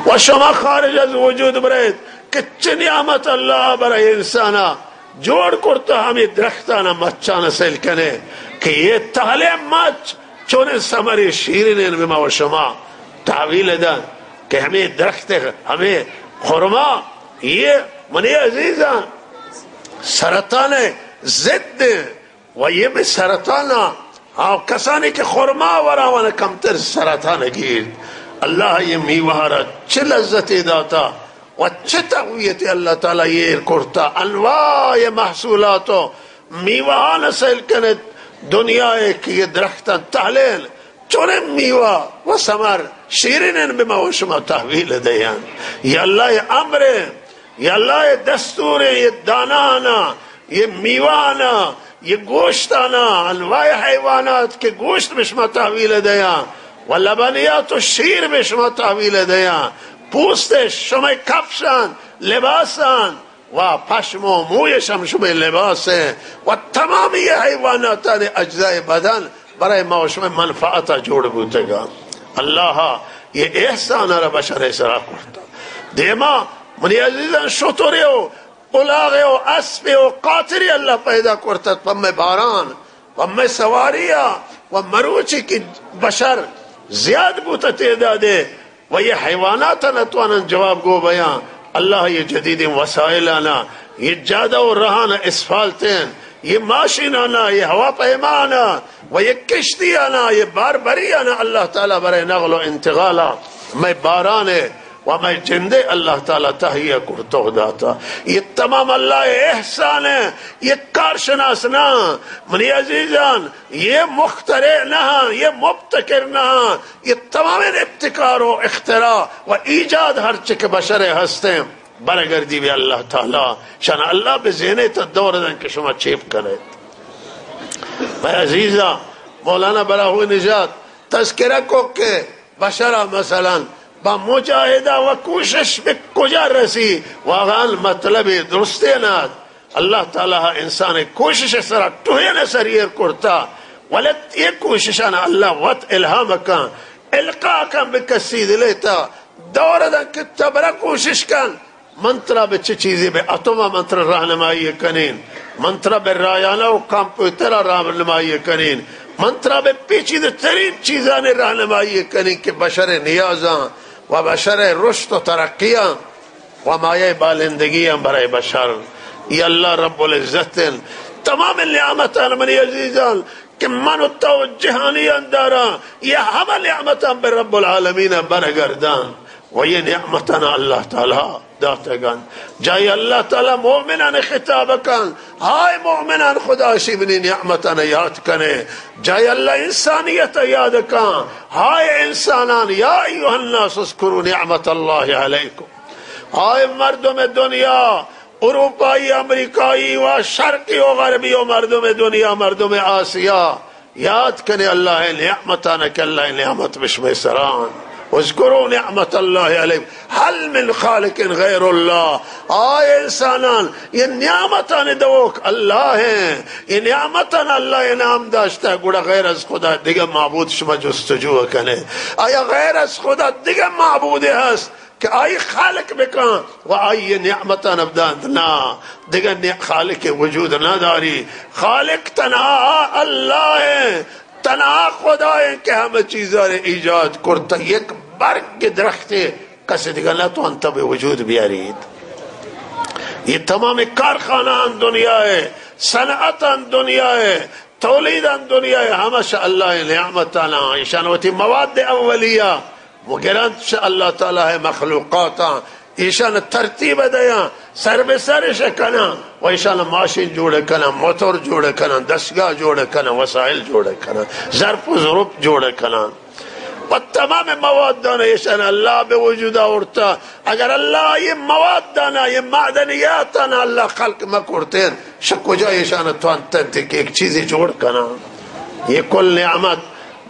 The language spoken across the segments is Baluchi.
و شما خارج از وجود برئیت کہ چہ نعمت اللہ برای انسانا جوڑ کرتا، ہمے درختانا مچانا سیل کنے کہ یہ تہلیں مچ چونیں ثمرے شیرینیں بہ ما و شما تحویل دن کہ ہمے درخت، ہمے خرما، یہ منی عزیزاں سرطان ضد و یہ بہ سرطان، ہاں، کسانی کہ خرما وراوان کمتر سرطان گیرت۔ اللہ یہ میوہ را چہ لذتے داتا و چہ تقویتے اللہ تعالی یہ ایر کرتا۔ انواع محصولات و میوہان سیل کنت دنیا کہ یہ درختان تہلین چونیں میوہ و ثمر شیرینیں بہ ما و شما تحویل دیان۔ یہ اللہ یہ امریں، یہ اللہ یہ دستوریں، یہ دانانا، یہ میوہانا، یہ گوشتانا، انواع حیوانات کہ گوشت بہ شما تحویل دیان و لبنیات و شیر بہ شما تحویل دیان، پوست شمئے کفشان، لباسان، و پشم و مویش ہم شمئے لباس ہیں و تمامی حیواناتان اجزائے بدن برای ما و شمئے منفعتا جوڑ بوتگا۔ اللہ یہ احسان را بشر سرا کرتا۔ دیما منی عزیزان شترے و الاغے و اسپے و قاطرے اللہ پیدا کرتا پمئے باران و مئے سواریا و مروچی کہ بشر زیاد بوتا تعدادے و یہ حیوانات نتوانن جواب گو بیان۔ اللہ یہ جدیدیں وسائل آنا، یہ جادہ و رہانا اسفالتیں، یہ ماشین آنا، یہ ہواپیما آنا و یہ کشتی آنا، یہ باربری آنا اللہ تعالی برای نقل و انتقالا مئے باران و مئے جندے اللہ تعالی تہیہ کرتو داتا۔ یہ تمام اللہ احسان ہے، یہ کارشناس نہ۔ منی عزیزان، یہ مخترع نہ، یہ مبتکر نہ، یہ تمام ابتکار و اختراع و ایجاد ہر چی کہ بشر ہستیں، برگردی بہ اللہ تعالی۔ شان اللہ بہ زینے تا دور دن کہ شما چیپ کنیت۔ مئے عزیزا، مولانا براہوئی نژاد تذکرہ کو کہ بشرا مثلاً با مجاہدہ و کوشش بہ کجا رسی، واقعاً مطلب درستے نہ۔ اللہ تعالی انسان کوشش سرا ٹوہین سر ایر کرتا، ولے یہ کوششان اللہ وت الہام کن، القا کن بہ کسی دلے تا، دور دن کہ تبرا کوشش کن، من ترا بہ چہ چیزے بہ اتما من ترا راہنمائی کنین، من ترا بہ رایانہ و کمپیوترا راہنمائی کنین، من ترا بہ پیچیدہ ترین چیزانی راہنمائی کنین کہ بشر نیازاں و بشر رشد و ترقیاں و مایہ بالندگی ہم برای بشر۔ یہ اللہ رب العزت ہیں۔ تمام نعمتان منی عزیزان کہ من و تو جہانیان داراں، یہ ہمہ نعمتان بہ رب العالمین برگردان و یہ نعمتان اللہ تعالی داتگان۔ جائی اللہ تعالی مومنان خطاب کن، ہائے مومنان، خدا شی منی نعمتان یاد کنے۔ جائی اللہ انسانیت یاد کن، ہائے انسانان، یا ایها الناس اذکروا نعمت اللہ علیکم۔ ہائے مردم دنیا، اروپائی، امریکائی و شرقی و غربی و مردم دنیا، مردم آسیا، یاد کنے اللہ نعمتان کہ اللہ نعمت بہ شمئے سران۔ اذکروا نعمت اللہ علیکم۔ هل من خالق غیر اللہ۔ آئے انسانان، یہ نعمتان دوک اللہ ہیں۔ یہ نعمتان اللہ انعام داشتہ، گڑا غیر از خدا دگہ معبود شما جستجو کنے؟ آیا غیر از خدا دگہ معبود ہست کہ آئی خالق بکن و آئی نعمتان بدنت؟ نہ، دگہ نع-، خالق وجود نداری۔ خالق تنہا اللہ ہیں، تنہا خدا ہیں کہ ہمہ چیزان ایجاد کرتا۔ یک برگ درخت کسی دگہ نتوانتا بہ وجود بیاریت۔ یہ تمام کارخانہ ان دنیا ہے، صنعت ان دنیا ہے، تولیدان دنیا ہمش اللہ نعمتانا، ایشان وتی مواد اولیہ مگرانت چہ اللہ تعالی مخلوقاتاں، ایشان ترتیب دیاں، سر بہ سرش کناں و ایشان ماشین جوڑ کناں، موتور جوڑ کناں، دستگاہ جوڑ کناں، وسائل جوڑ کناں، ظرف و ظروف جوڑ کناں۔ و تمام موادان ایشان اللہ بہ وجود آورتا۔ اگر اللہ یہ موادانا، یہ معدنیاتانا اللہ خلق مکرتین، شہ کجا ایشان توانتنت کہ ایک چیزی جوڑ کناں؟ یہ کل نعمت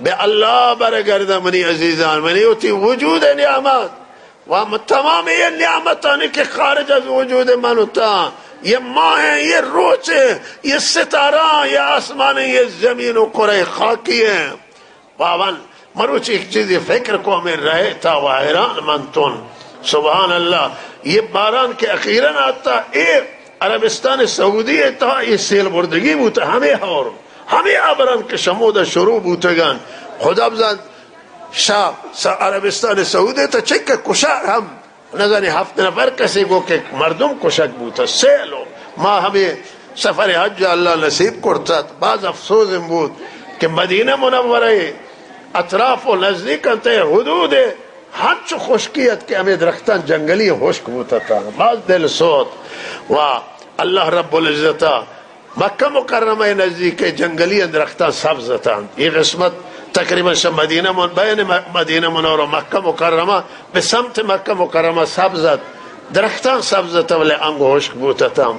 بہ اللہ برگردہ منی عزیزان، منی وتی وجود نعمت و ہم تمام یہ نعمتانی کہ خارج از وجود من و تا، یہ ماہ ہیں، یہ روچ ہیں، یہ ستارہ، یہ آسمان ہیں، یہ زمین و کرہ خاکی ہیں۔ واون مروچی یک چیزے فکر کو، ہمے رہے تا و حیران منتون۔ سبحان اللہ، یہ باران کہ اخیراً آتا، اے عربستان سعودی ءِ تہا اے سیل بردگی بوت، ہمے ہور، ہمے ابران کہ شمودا شروع بوتگان۔ خدا بزانت شاہ س-، عربستان سعودی ءِ تہا چک کشار ہم نزانی ہفت نفر کسے گو کہ مردم کشگ بوت، سیل و ما ہمے سفر حج اللہ نصیب کرتت۔ باز افسوز ہم بوت کہ مدینہ منورہ ءِ اطراف و نزدیک انت، حدود ہنچو خشکی ات کہ ہمے درختان جنگلی ہشک بوت اتاں۔ باز دل سوت و اللہ رب العزت ءَ مکہ مکرمہ ءِ نزدیک ءَ جنگلی درختان سبز اتاں۔ یہ قسمت تقریباً شہ مدینہ من-، بین م-، مدینہ منورہ و مکہ مکرمہ، بہ سمت مکہ مکرمہ سبز ات، درختان سبز ات، ولے انگو ہشک بوت اتاں۔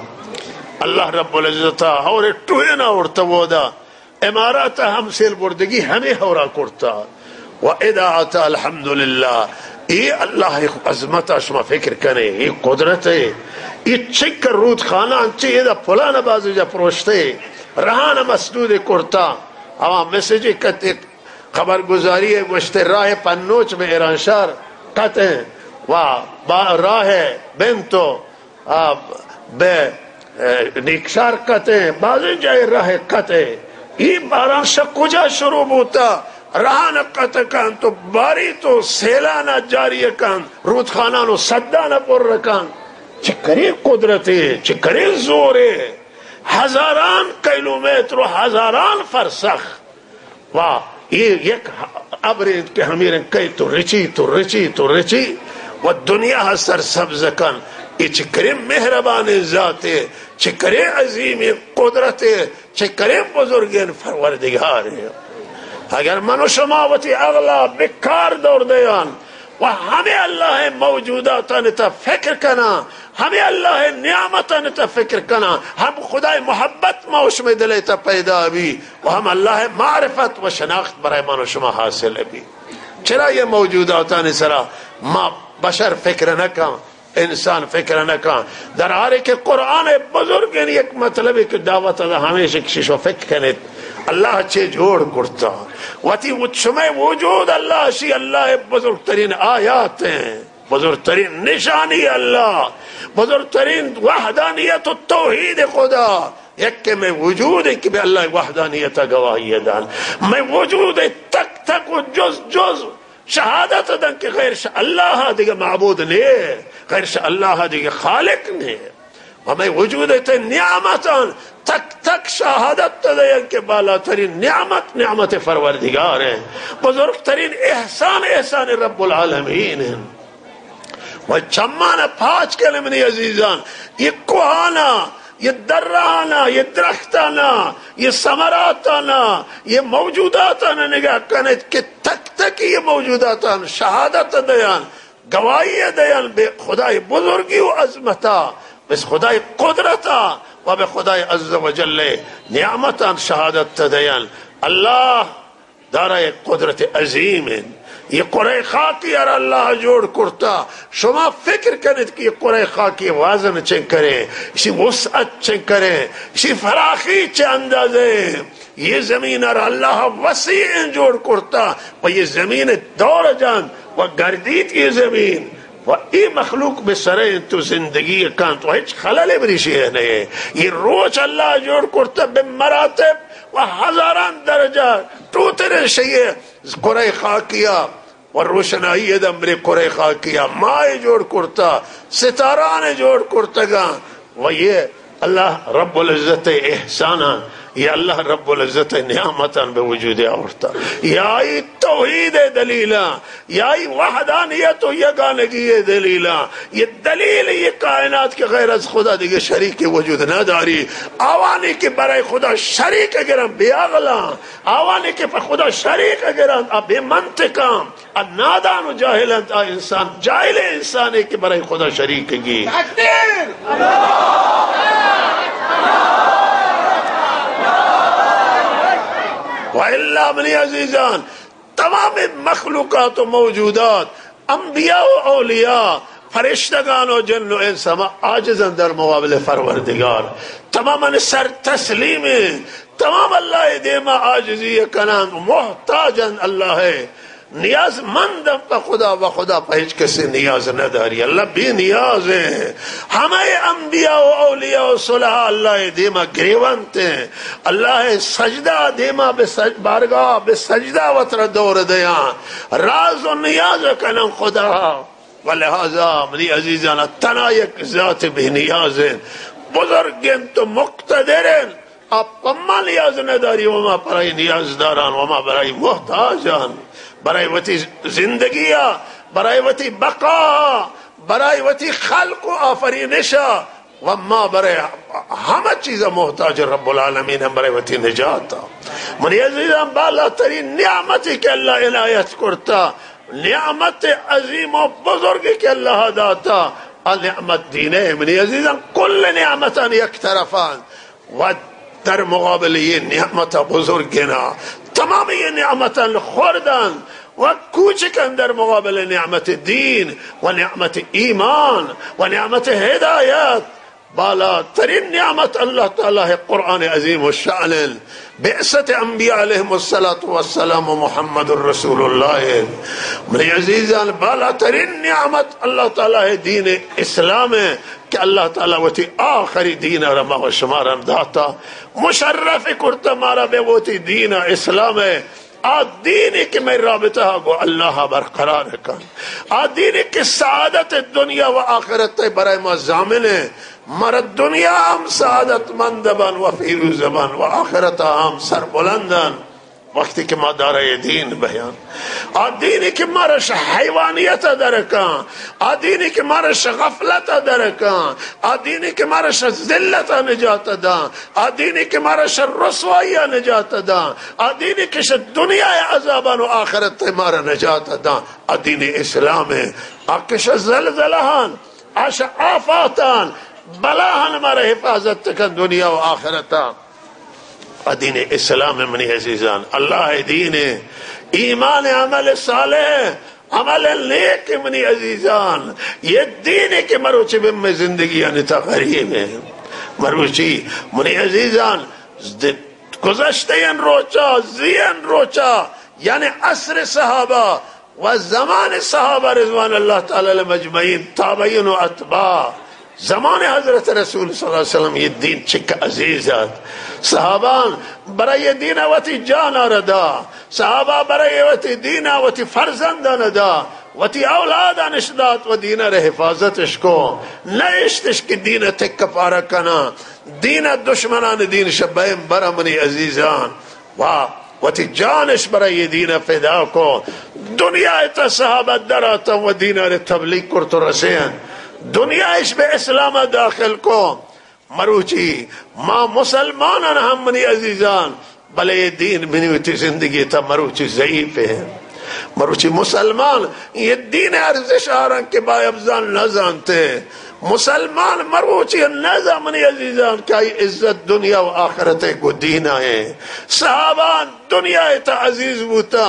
اللہ رب العزت ءَ ہور ٹوہین آورتہ اودا۔ امارات ءَ ہم سیل بردگی ہمے ہورا کرتا۔ و ادا آتا الحمدللہ۔ اے اللہ ءِ عظمت ءَ شما فکر کنے، اے قدرت ءِ، اے چک رودخانہ انچے ادا پلان بازی جا پروشتے، رہان مسدود کرتا۔ ہما میسجے کت، خبرگزاری ءَ گوشتے راہ پنوچ بہ ایرانشہر کتیں و با-، راہ بنت و آ، بہ، اے، نیکشار کتیں، بازیں جاہے راہ کتیں۔ اے باران شہ کجا شروع بوتا؟ راہان کت کنت و باریت و سیلانا جاری کنت، رودخانان و سدانا پر کنت۔ چکریں قدرتے، چکریں زورے! ہزاران کیلومتر و ہزاران فرسخ و اے یک ابرے انت کہ ہمے رنگ کئیت و رچیت و رچیت و رچی و دنیا ءَ سرسبز کن۔ اے چکریں مہربانیں ذاتے، چکریں عظیمیں قدرتے، چکریں بزرگیں پروردگارے۔ اگر من و شما وتی عقل ءَ بکار دور دیان و ہمے اللہ ءِ موجوداتانی تہ فکر کناں، ہمے اللہ ءِ نعمتانی تہ فکر کناں، ہم خدائے محبت ما و شمئے دل ءِ تہ پیدا بی و ہم اللہ ءِ معرفت و شناخت برای من و شما حاصل بی۔ چرا یہ موجوداتانی سرا ما بشر فکر نہ کن، انسان فکر نہ کن؟ در حالی کہ قرآن بزرگیں یک مطلبے کہ دعوت دا ہمیش کہ شما فکر کنیت، اللہ چے جوڑ کرتا، وتی و شمئے وجود اللہ شی اللہ بزرگترین آیات ہیں۔ بزرگترین نشانی اللہ، بزرگترین وحدانیت و توحید خدا، یک کہ مئے وجود ہے کہ بہ اللہ وحدانیت گواہی دان، مئے وجود ہے تک تک و جز جز شہادت دن کہ غیر شہ اللہ دگہ معبود نے، غیر شہ اللہ دگہ خالق نے۔ و مئے وجود ءِ تہ نعمتان تک تک شہادت دیان کہ بالاترین نعمت نعمت پروردگار ہیں، بزرگترین احسان احسان رب العالمین ہیں۔ و چمان پاچ کن منی عزیزان، یہ کوہانا، یہ درانا، یہ درختانا، یہ ثمراتانا، یہ موجوداتانا نگاہ کنیت کہ تک تک یہ موجوداتان شہادت دیان، گواہی دیان بہ خدائے بزرگی و عظمتا، بہ خدائے قدرتا و بہ خدائے عز و جل نعمتان شہادت دیان۔ اللہ دارای قدرت عظیم انت۔ یہ کرہ خاکی ار اللہ جوڑ کرتا۔ شما فکر کنیت کہ یہ کرہ خاکی وزن چنکریں، اسی وسعت چنکریں، اسی فراخی چہ اندازے۔ یہ زمین ار اللہ وسیع جوڑ کرتا و یہ زمین دور جان و گردیت یہ زمین و اے مخلوق بہ سرے انت و زندگی کنت و ہچ خلل بریشی نہیں۔ یہ روچ اللہ جوڑ کرتا بہ مراتب و ہزاران درجہ ٹوتر شیئے کرہ خاکیا و روشنائی دمرے کرہ خاکیا ماہ جوڑ کرتا، ستاران جوڑ کرتگاں و یہ اللہ رب العزت احساناں، یہ اللہ رب العزت نعمتاں بہ وجود آورتا۔ یا ای توحید دلیلاں، یا ای وحدانیت و یگانگی دلیلاں، یہ دلیل یہ کائنات کہ غیر از خدا دیگہ شریک وجود نداری۔ آوانی کہ برای خدا شریک گرن بے عقلاں، آوانی کہ پہ خدا شریک گرن آ بے منطقاں۔ آ نادان و جاہل انت، آ انسان جاہل انسانے کہ برای خدا شریک گی۔ تکبیر! و الا منی عزیزان، تمام مخلوقات و موجودات، انبیاء و اولیاء، فرشتگان و جن و انس ہما عاجزن در مقابل پروردگار۔ تماما سر تسلیم، تمام اللہ دیما عاجزی کنان، محتاجن اللہ۔ نیاز مند پہ خدا و خدا پہ ہچ کسی نیاز نہ داری۔ اللہ بے نیاز ہیں۔ ہمے انبیاء و اولیاء و صلحاء اللہ دیما گریونت ہیں۔ اللہ سجدہ دیما بہ سج-، بارگاہ بہ سجدہ وترا دور دیاں۔ راز و نیاز کنن خدا۔ و لہذا منی عزیزان، تنا یک ذات بے نیاز ہیں، بزرگ ہیں تو مقتدر ہیں۔ آپ پہ ما نیاز نہ داری، و ما پرائی نیاز داران، و ما برائی محتاجان، برائی وتی زندگیا، برائی وتی بقا، برائی وتی خلق و آفرینشا، و ما برای ہمہ چیز محتاج رب العالمین ہم برای وتی نجاتا۔ منی عزیزان، بالاترین نعمتی کہ اللہ عنایت کرتا، نعمت عظیم و بزرگی کہ اللہ داتا، آ نعمت دین ہے۔ منی عزیزان، کل نعمتان یک طرفان و در مقابل یہ نعمت بزرگنا، تمام یہ نعمتان خوردن و کوچکن در مقابل نعمت دین و نعمت ایمان و نعمت ہدایت۔ بالاترین نعمت اللہ تعالی ہے قرآن عظیم الشأن، بعثت انبیاء علیہم الصلاۃ والسلام و محمد رسول اللہ۔ منی عزیزان، بالاترین نعمت اللہ تعالی ہے دین اسلام ہے کہ اللہ تعالی وتی آخری دین را ما و شمارا داتا، مشرف کرتا مارا بہ وتی دین اسلام ہے۔ آ دینی کہ مئے رابطہ گو اللہ برقرار کن، آ دینی کہ سعادت دنیا و آخرت برای ما ضامن ہے، مر دنیا ہم سعادت مند بن و پیروز بن و آخرت ہم سربلندن۔ وقتی کہ ما دارای دین بیان، آ دینی کہ مارش حیوانیت درکان، آ دینی کہ مارش غفلت درکان، آ دینی کہ مارش ذلت نجات دان، آ دینی کہ مارش رسوائی نجات دان، آ دینی کہ ش دنیا عذابان و آخرت مارا نجات دان، آ دین اسلام ہے۔ آ کہ ش زلزلہان، آ ش آفاتان، بلاہان مارا حفاظت کن دنیا و آخرتا۔ آ دین اسلام ہے منی عزیزان، اللہ دین ہے، ایمان، عمل صالح، عمل نیک منی عزیزان، یہ دین ہے کہ مروچی بہ مئے زندگی یعنی تا غریب ہے۔ مروچی منی عزیزان، گزشتہ این روچا، زی این روچا، یعنی عصر صحابہ و زمان صحابہ رضوان اللہ تعالی علیہم اجمعین، تابعین و اتباع، زمان حضرت رسول صلی اللہ علیہ وسلم یہ دین چک عزیز ات۔ صحابان برای یہ دین وتی جانا را دا، صحابہ برای وتی دین وتی فرزندان دا، وتی اولادانش دات و دین را حفاظتش کو، نہ اشتش کہ دین تک پارہ کنا، دین دشمنان دین شبیم برا منی عزیزان۔ و وتی جانش برای یہ دین فدا کو، دنیا تا صحابہ در آتن و دین را تبلیغ کرت و رسین، دنیایش بہ اسلام داخل کو۔ مروچی ما مسلمانان ہم منی عزیزان، بلے یہ دین منی وتی زندگی تا مروچی ضعیف ہے۔ مروچی مسلمان یہ دین ارزش آرن کہ با ابزان نہ زانتے۔ مسلمان مروچی نہ زانت منی عزیزان کہ آئی عزت دنیا و آخرت گو دین آئے۔ صحابان دنیا تا عزیز بوتا،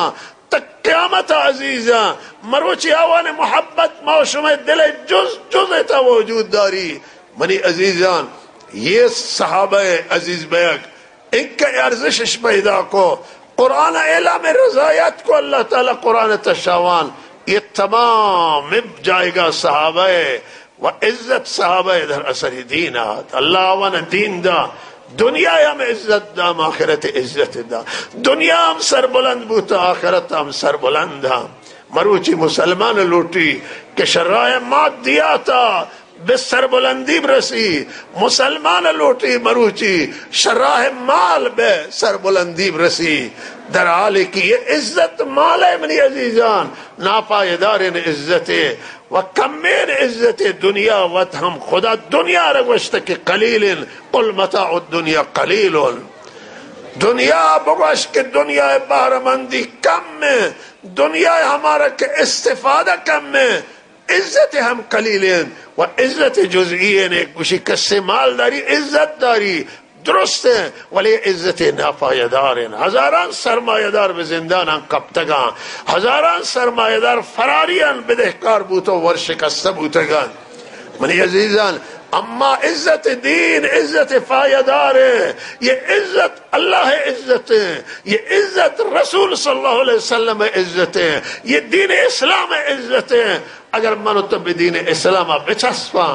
تا قیامت عزیزاں۔ مروچی آوان محبت ما و شمئے دل جز جز تا وجود داری۔ منی عزیزان، یہ صحابہ عزیز بیگ انکہ ارزشش پیدا کو، قرآن اعلام رضایت کو، اللہ تعالی قرآن تشاوان یہ تمام جائگہ صحابہ و عزت صحابہ در اثر دین آت۔ اللہ آوان دین دا، دنیا ہم عزت دا، ہم آخرت عزت دا۔ دنیا ہم سربلند بوتا، آخرت ہم سربلند ہم۔ مروچی مسلمان لوٹی کہ شراہ مادیاتا بہ سربلندی برسی، مسلمان لوٹی مروچی شراہ مال بہ سربلندی برسی۔ در حالی کہ یہ عزت مال ہے منی عزیزان، ناپائیدارین عزت ہے و کمین عزت ہے۔ دنیا وت ہم خدا دنیا را گوشت کہ قلیل، قل متاع الدنیا قلیل۔ دنیا بگوش کہ دنیا بہرمندی کم ہے، دنیا ہمارا کہ استفادہ کم ہے۔ عزت ہم قلیل انت و عزت جزئی انت۔ گوشی کسے مال داری، عزت داری، درست انت، ولی عزت ناپایدار انت۔ ہزاران سرمایہ دار بہ زندانان کپتگان، ہزاران سرمایہ دار فراری انت، بدہکار بوت و ورشکستہ بوتگان۔ منی عزیزان، اما عزت دین، عزت پایدار ہے۔ یہ عزت اللہ عزت ہے، یہ عزت رسول صلی اللہ علیہ وسلم عزت ہے، یہ دین اسلام عزت ہے۔ اگر من و تو بہ دین اسلام بچسپاں،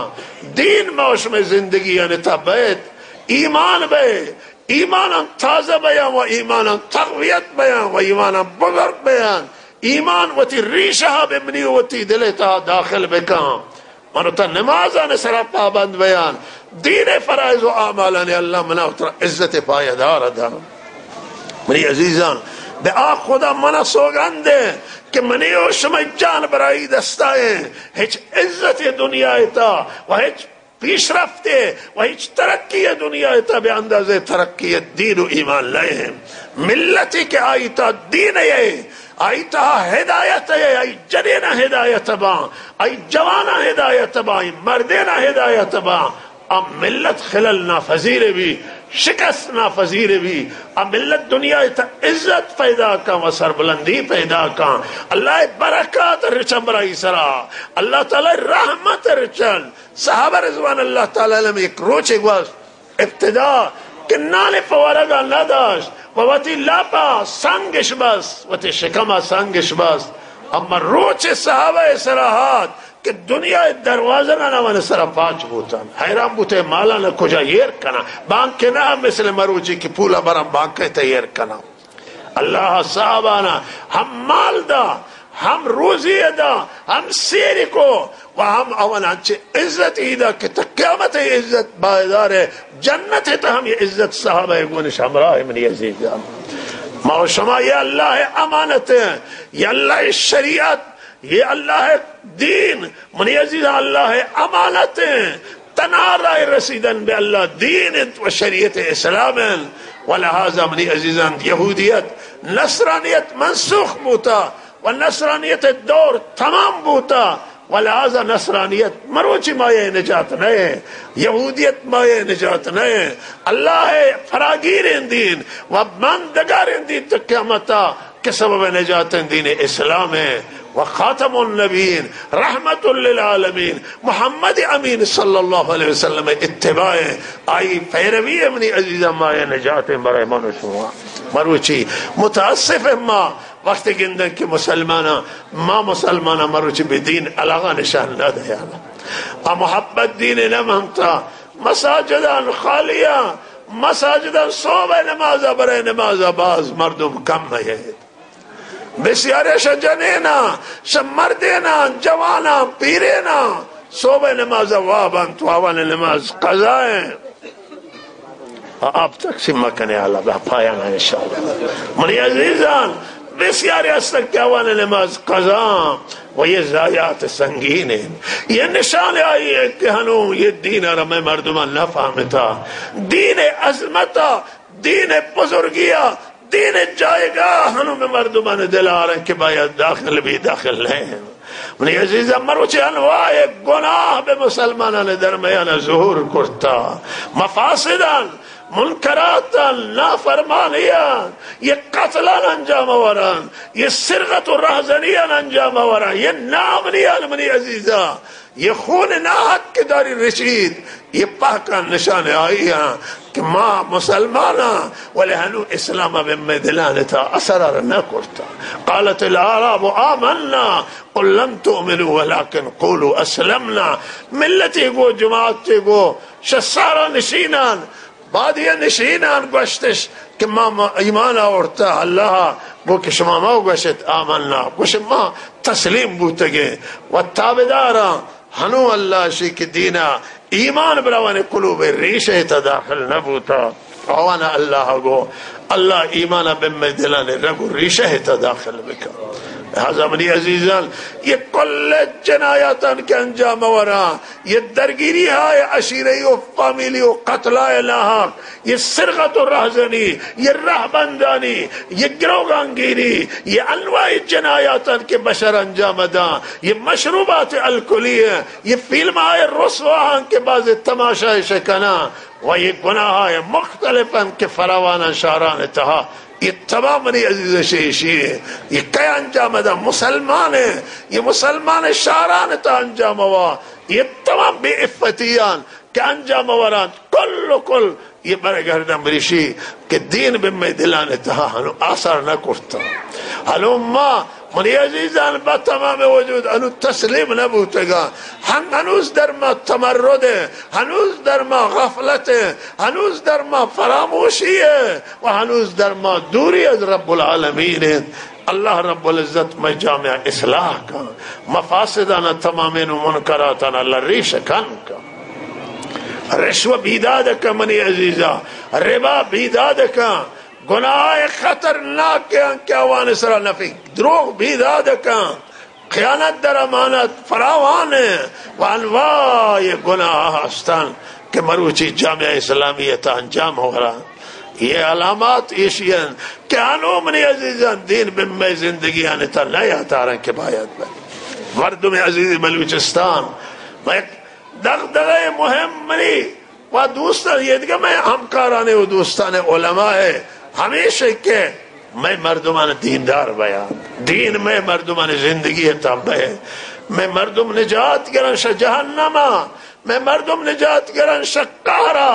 دین ما شمئے زندگی یعنی تا بیت، ایمان بے، ایماناں تازہ بیاں و ایماناں تقویت بیاں و ایماناں بزرگ بیاں۔ ایمان وتی ریشہ بمنی و وتی دل تہا داخل بکاں۔ من و تا نمازان سرا پابند بیان، دین فرائض و اعمالان اللہ منا و ترا عزت پایدار داں۔ منی عزیزان، بہ آ خدا منا سوگند ہے کہ منی و شمئے جان برائی دستائیں، ہچ عزت دنیا تا و ہچ پیشرفت و ہچ ترقی دنیا تا بہ اندازہ ترقی دین و ایمان لئے۔ ملتی کہ آئی تا دین ہے، آئی تا ہدایت ہے، آئی جنینا ہدایت باں، آئی جوانا ہدایت باں، آئی مردینا ہدایت باں، آ ملت خلل ناپذیر بی، شکست ناپذیر بی۔ آ ملت دنیا تا عزت پیدا کن و سربلندی پیدا کن۔ اللہ برکات رچن برائی سرا، اللہ تعالی رحمت رچن۔ صحابہ رضوان اللہ تعالی علیہم یک روچے گوست، ابتدا کہ نان پہ ورگا نداشت و وتی لاپا سنگش بست، وتی شکما سنگش بست۔ اما روچ صحابہ سرا ہات کہ دنیا دروازگانا من سرا پاچ بوتن۔ حیران بوتے مالانا کجا ایر کناں۔ بانک نہ مثل مروچی کہ پولا براں بانک تا ایر کناں۔ اللہ صاحبانا ہم مال دا، ہم روزی دا، ہم سیر کو و ہم اونا چہ عزت ایدا کہ تا قیامت عزت پایدار ہے، جنت تا ہم یہ عزت صحابہ گونش ہمراہ منی عزیزان۔ ما و شما یہ اللہ امانت ہیں، یہ اللہ شریعت، یہ اللہ دین، منی عزیزان، اللہ امانت ہیں۔ تنہا راہ رسیدن بہ اللہ دین انت و شریعت اسلام انت۔ و لہذا منی عزیزان، یہودیت، نصرانیت منسوخ بوتا و نصرانیت دور تمام بوتا و لہذا نصرانیت مروچی مایہ نجات نئے، یہودیت مایہ نجات نئے۔ اللہ فراگیریں دین و ماندگاریں دین تا قیامتا کہ سبب نجات دین اسلام ہے و خاتم النبیین رحمت للعالمین محمد امین صلی اللہ علیہ وسلم اتباع ہے، آئی پیروی ہے۔ منی عزیزان، مایہ نجات برای من و شما۔ مروچی متاسف ہے ما وقت گندن کہ مسلماناں، ما مسلماناں مروچی بہ دین علاقہ نشان نہ دیانا۔ آ محبت دین نہ منتا۔ مساجدان خالیاں، مساجدان صبح نماز برای نماز باز مردم کم ہے۔ بسیارے شہ جنینا، شہ مردینا، جوانا، پیرینا، صبح نماز وابن تو آوان نماز قضا ہے۔ آپ تقسیم مکنے، اللہ بہ پایان انشاءاللہ۔ منی عزیزان، بسیارے ہستن کہ آوان نماز قضا و یہ ضایعات سنگین ہیں۔ یہ نشان آئی ہے کہ ہنو یہ دین ارمے مردمان نہ فہمتا۔ دین عظمتا، دین بزرگیا، دین جایگاہ ہنو میں مردمان دلارن کہ باید داخل بی، داخل نہیں۔ منی عزیزان، مروچی انواع گناہ بہ مسلمانان درمیان ظہور کرتا۔ مفاسدان، منکراتان، نافرمانیان، یہ قتلان انجام وران، یہ سرقت و رہزنیان انجام وران، یہ نامنیان منی عزیزان، یہ خون ناحق کہ داری رشید، یہ پہکان نشان آئی ہاں کہ ما مسلمان ہاں، ولے ہنو اسلام بہ مئے دلان تا اثر ار نہ کرتا۔ قالت الاعراب آمنا قل لم تؤمنوا ولكن قولوا اسلمنا۔ ملتی گو، جماعتی گو، شہ صحرا نشینان، بادیہ نشینان گوشتش کہ ما، ما ایمان آورتا اللہ، گو کہ شما ما گوشت آمنا، گوش ما تسلیم بوتگیں و تابعداراں۔ ہنو اللہ شی کہ دینا ایمان براوان قلوب ریشہ تا داخل نہ بوتا۔ آوانا اللہ گو، اللہ ایمان بہ مئے دلان رگ و ریشہ تا داخل بکن۔ لہذا منی عزیزان، یہ کل جنایاتان کہ انجام ورا، یہ درگیری ہائے عشیرہ و فامیلی و قتلائے ناحق، یہ سرقت و رہزنی، یہ رہبندانی، یہ گروگانگیری، یہ انواع جنایاتان کہ بشر انجام داں، یہ مشروبات الکلی ہیں، یہ فیلم ہائے رسواہاں کہ باز تماشا شکناں، و یہ گناہ ہائے مختلف ہیں کہ فراواناں شہران تہا۔ یہ تمام منی عزیز شیشی ہیں، یہ کئے انجام دا؟ مسلمان ہیں، یہ مسلمان شہران تہا انجام ہوا۔ یہ تمام بے عفتیان کہ انجام ورانت، کل و کل یہ برگردن بریشی کہ دین بہ مئے دلان تہا ہنو آثار نہ کرتا۔ ہلو ما منی عزیزان، با تمام وجود انو تسلیم نہ بوتگا۔ ہن-، ہنوز در ما تمرد ہے، ہنوز در ما غفلت ہے، ہنوز در ما فراموشی ہے و ہنوز در ما دوری از رب العالمین ہے۔ اللہ رب العزت مئے جامعہ اصلاح کن، مفاسدانا تمامین و منکراتانا اللہ ریش کن کن۔ رشوہ بیداد کن منی عزیزا، ربا بیداد کن، گناہ خطرناک ہیں کہ آوان سرا نفی، دروغ بیداد کن، خیانت در امانت فراوان ہیں و انواع گناہ ہستن کہ مروچی جامعہ اسلامی تا انجام ہو رہا۔ یہ علامات ایشی ہیں کہ انو منی عزیزان دین بہ مئے زندگی آنے تا نیا تارن کہ باید بہ مردم عزیز بلوچستان، میں دغدغہ مہم منی و دوستان، یہ دگہ مئے ہمکاران و دوستان علماء ہے، ہمیش کہ مئے مردمان دیندار بیان، دین مئے مردمان زندگی تہا بئے، مئے مردم نجات گرن شہ جہنما، مئے مردم نجات گرن شہ قہرا،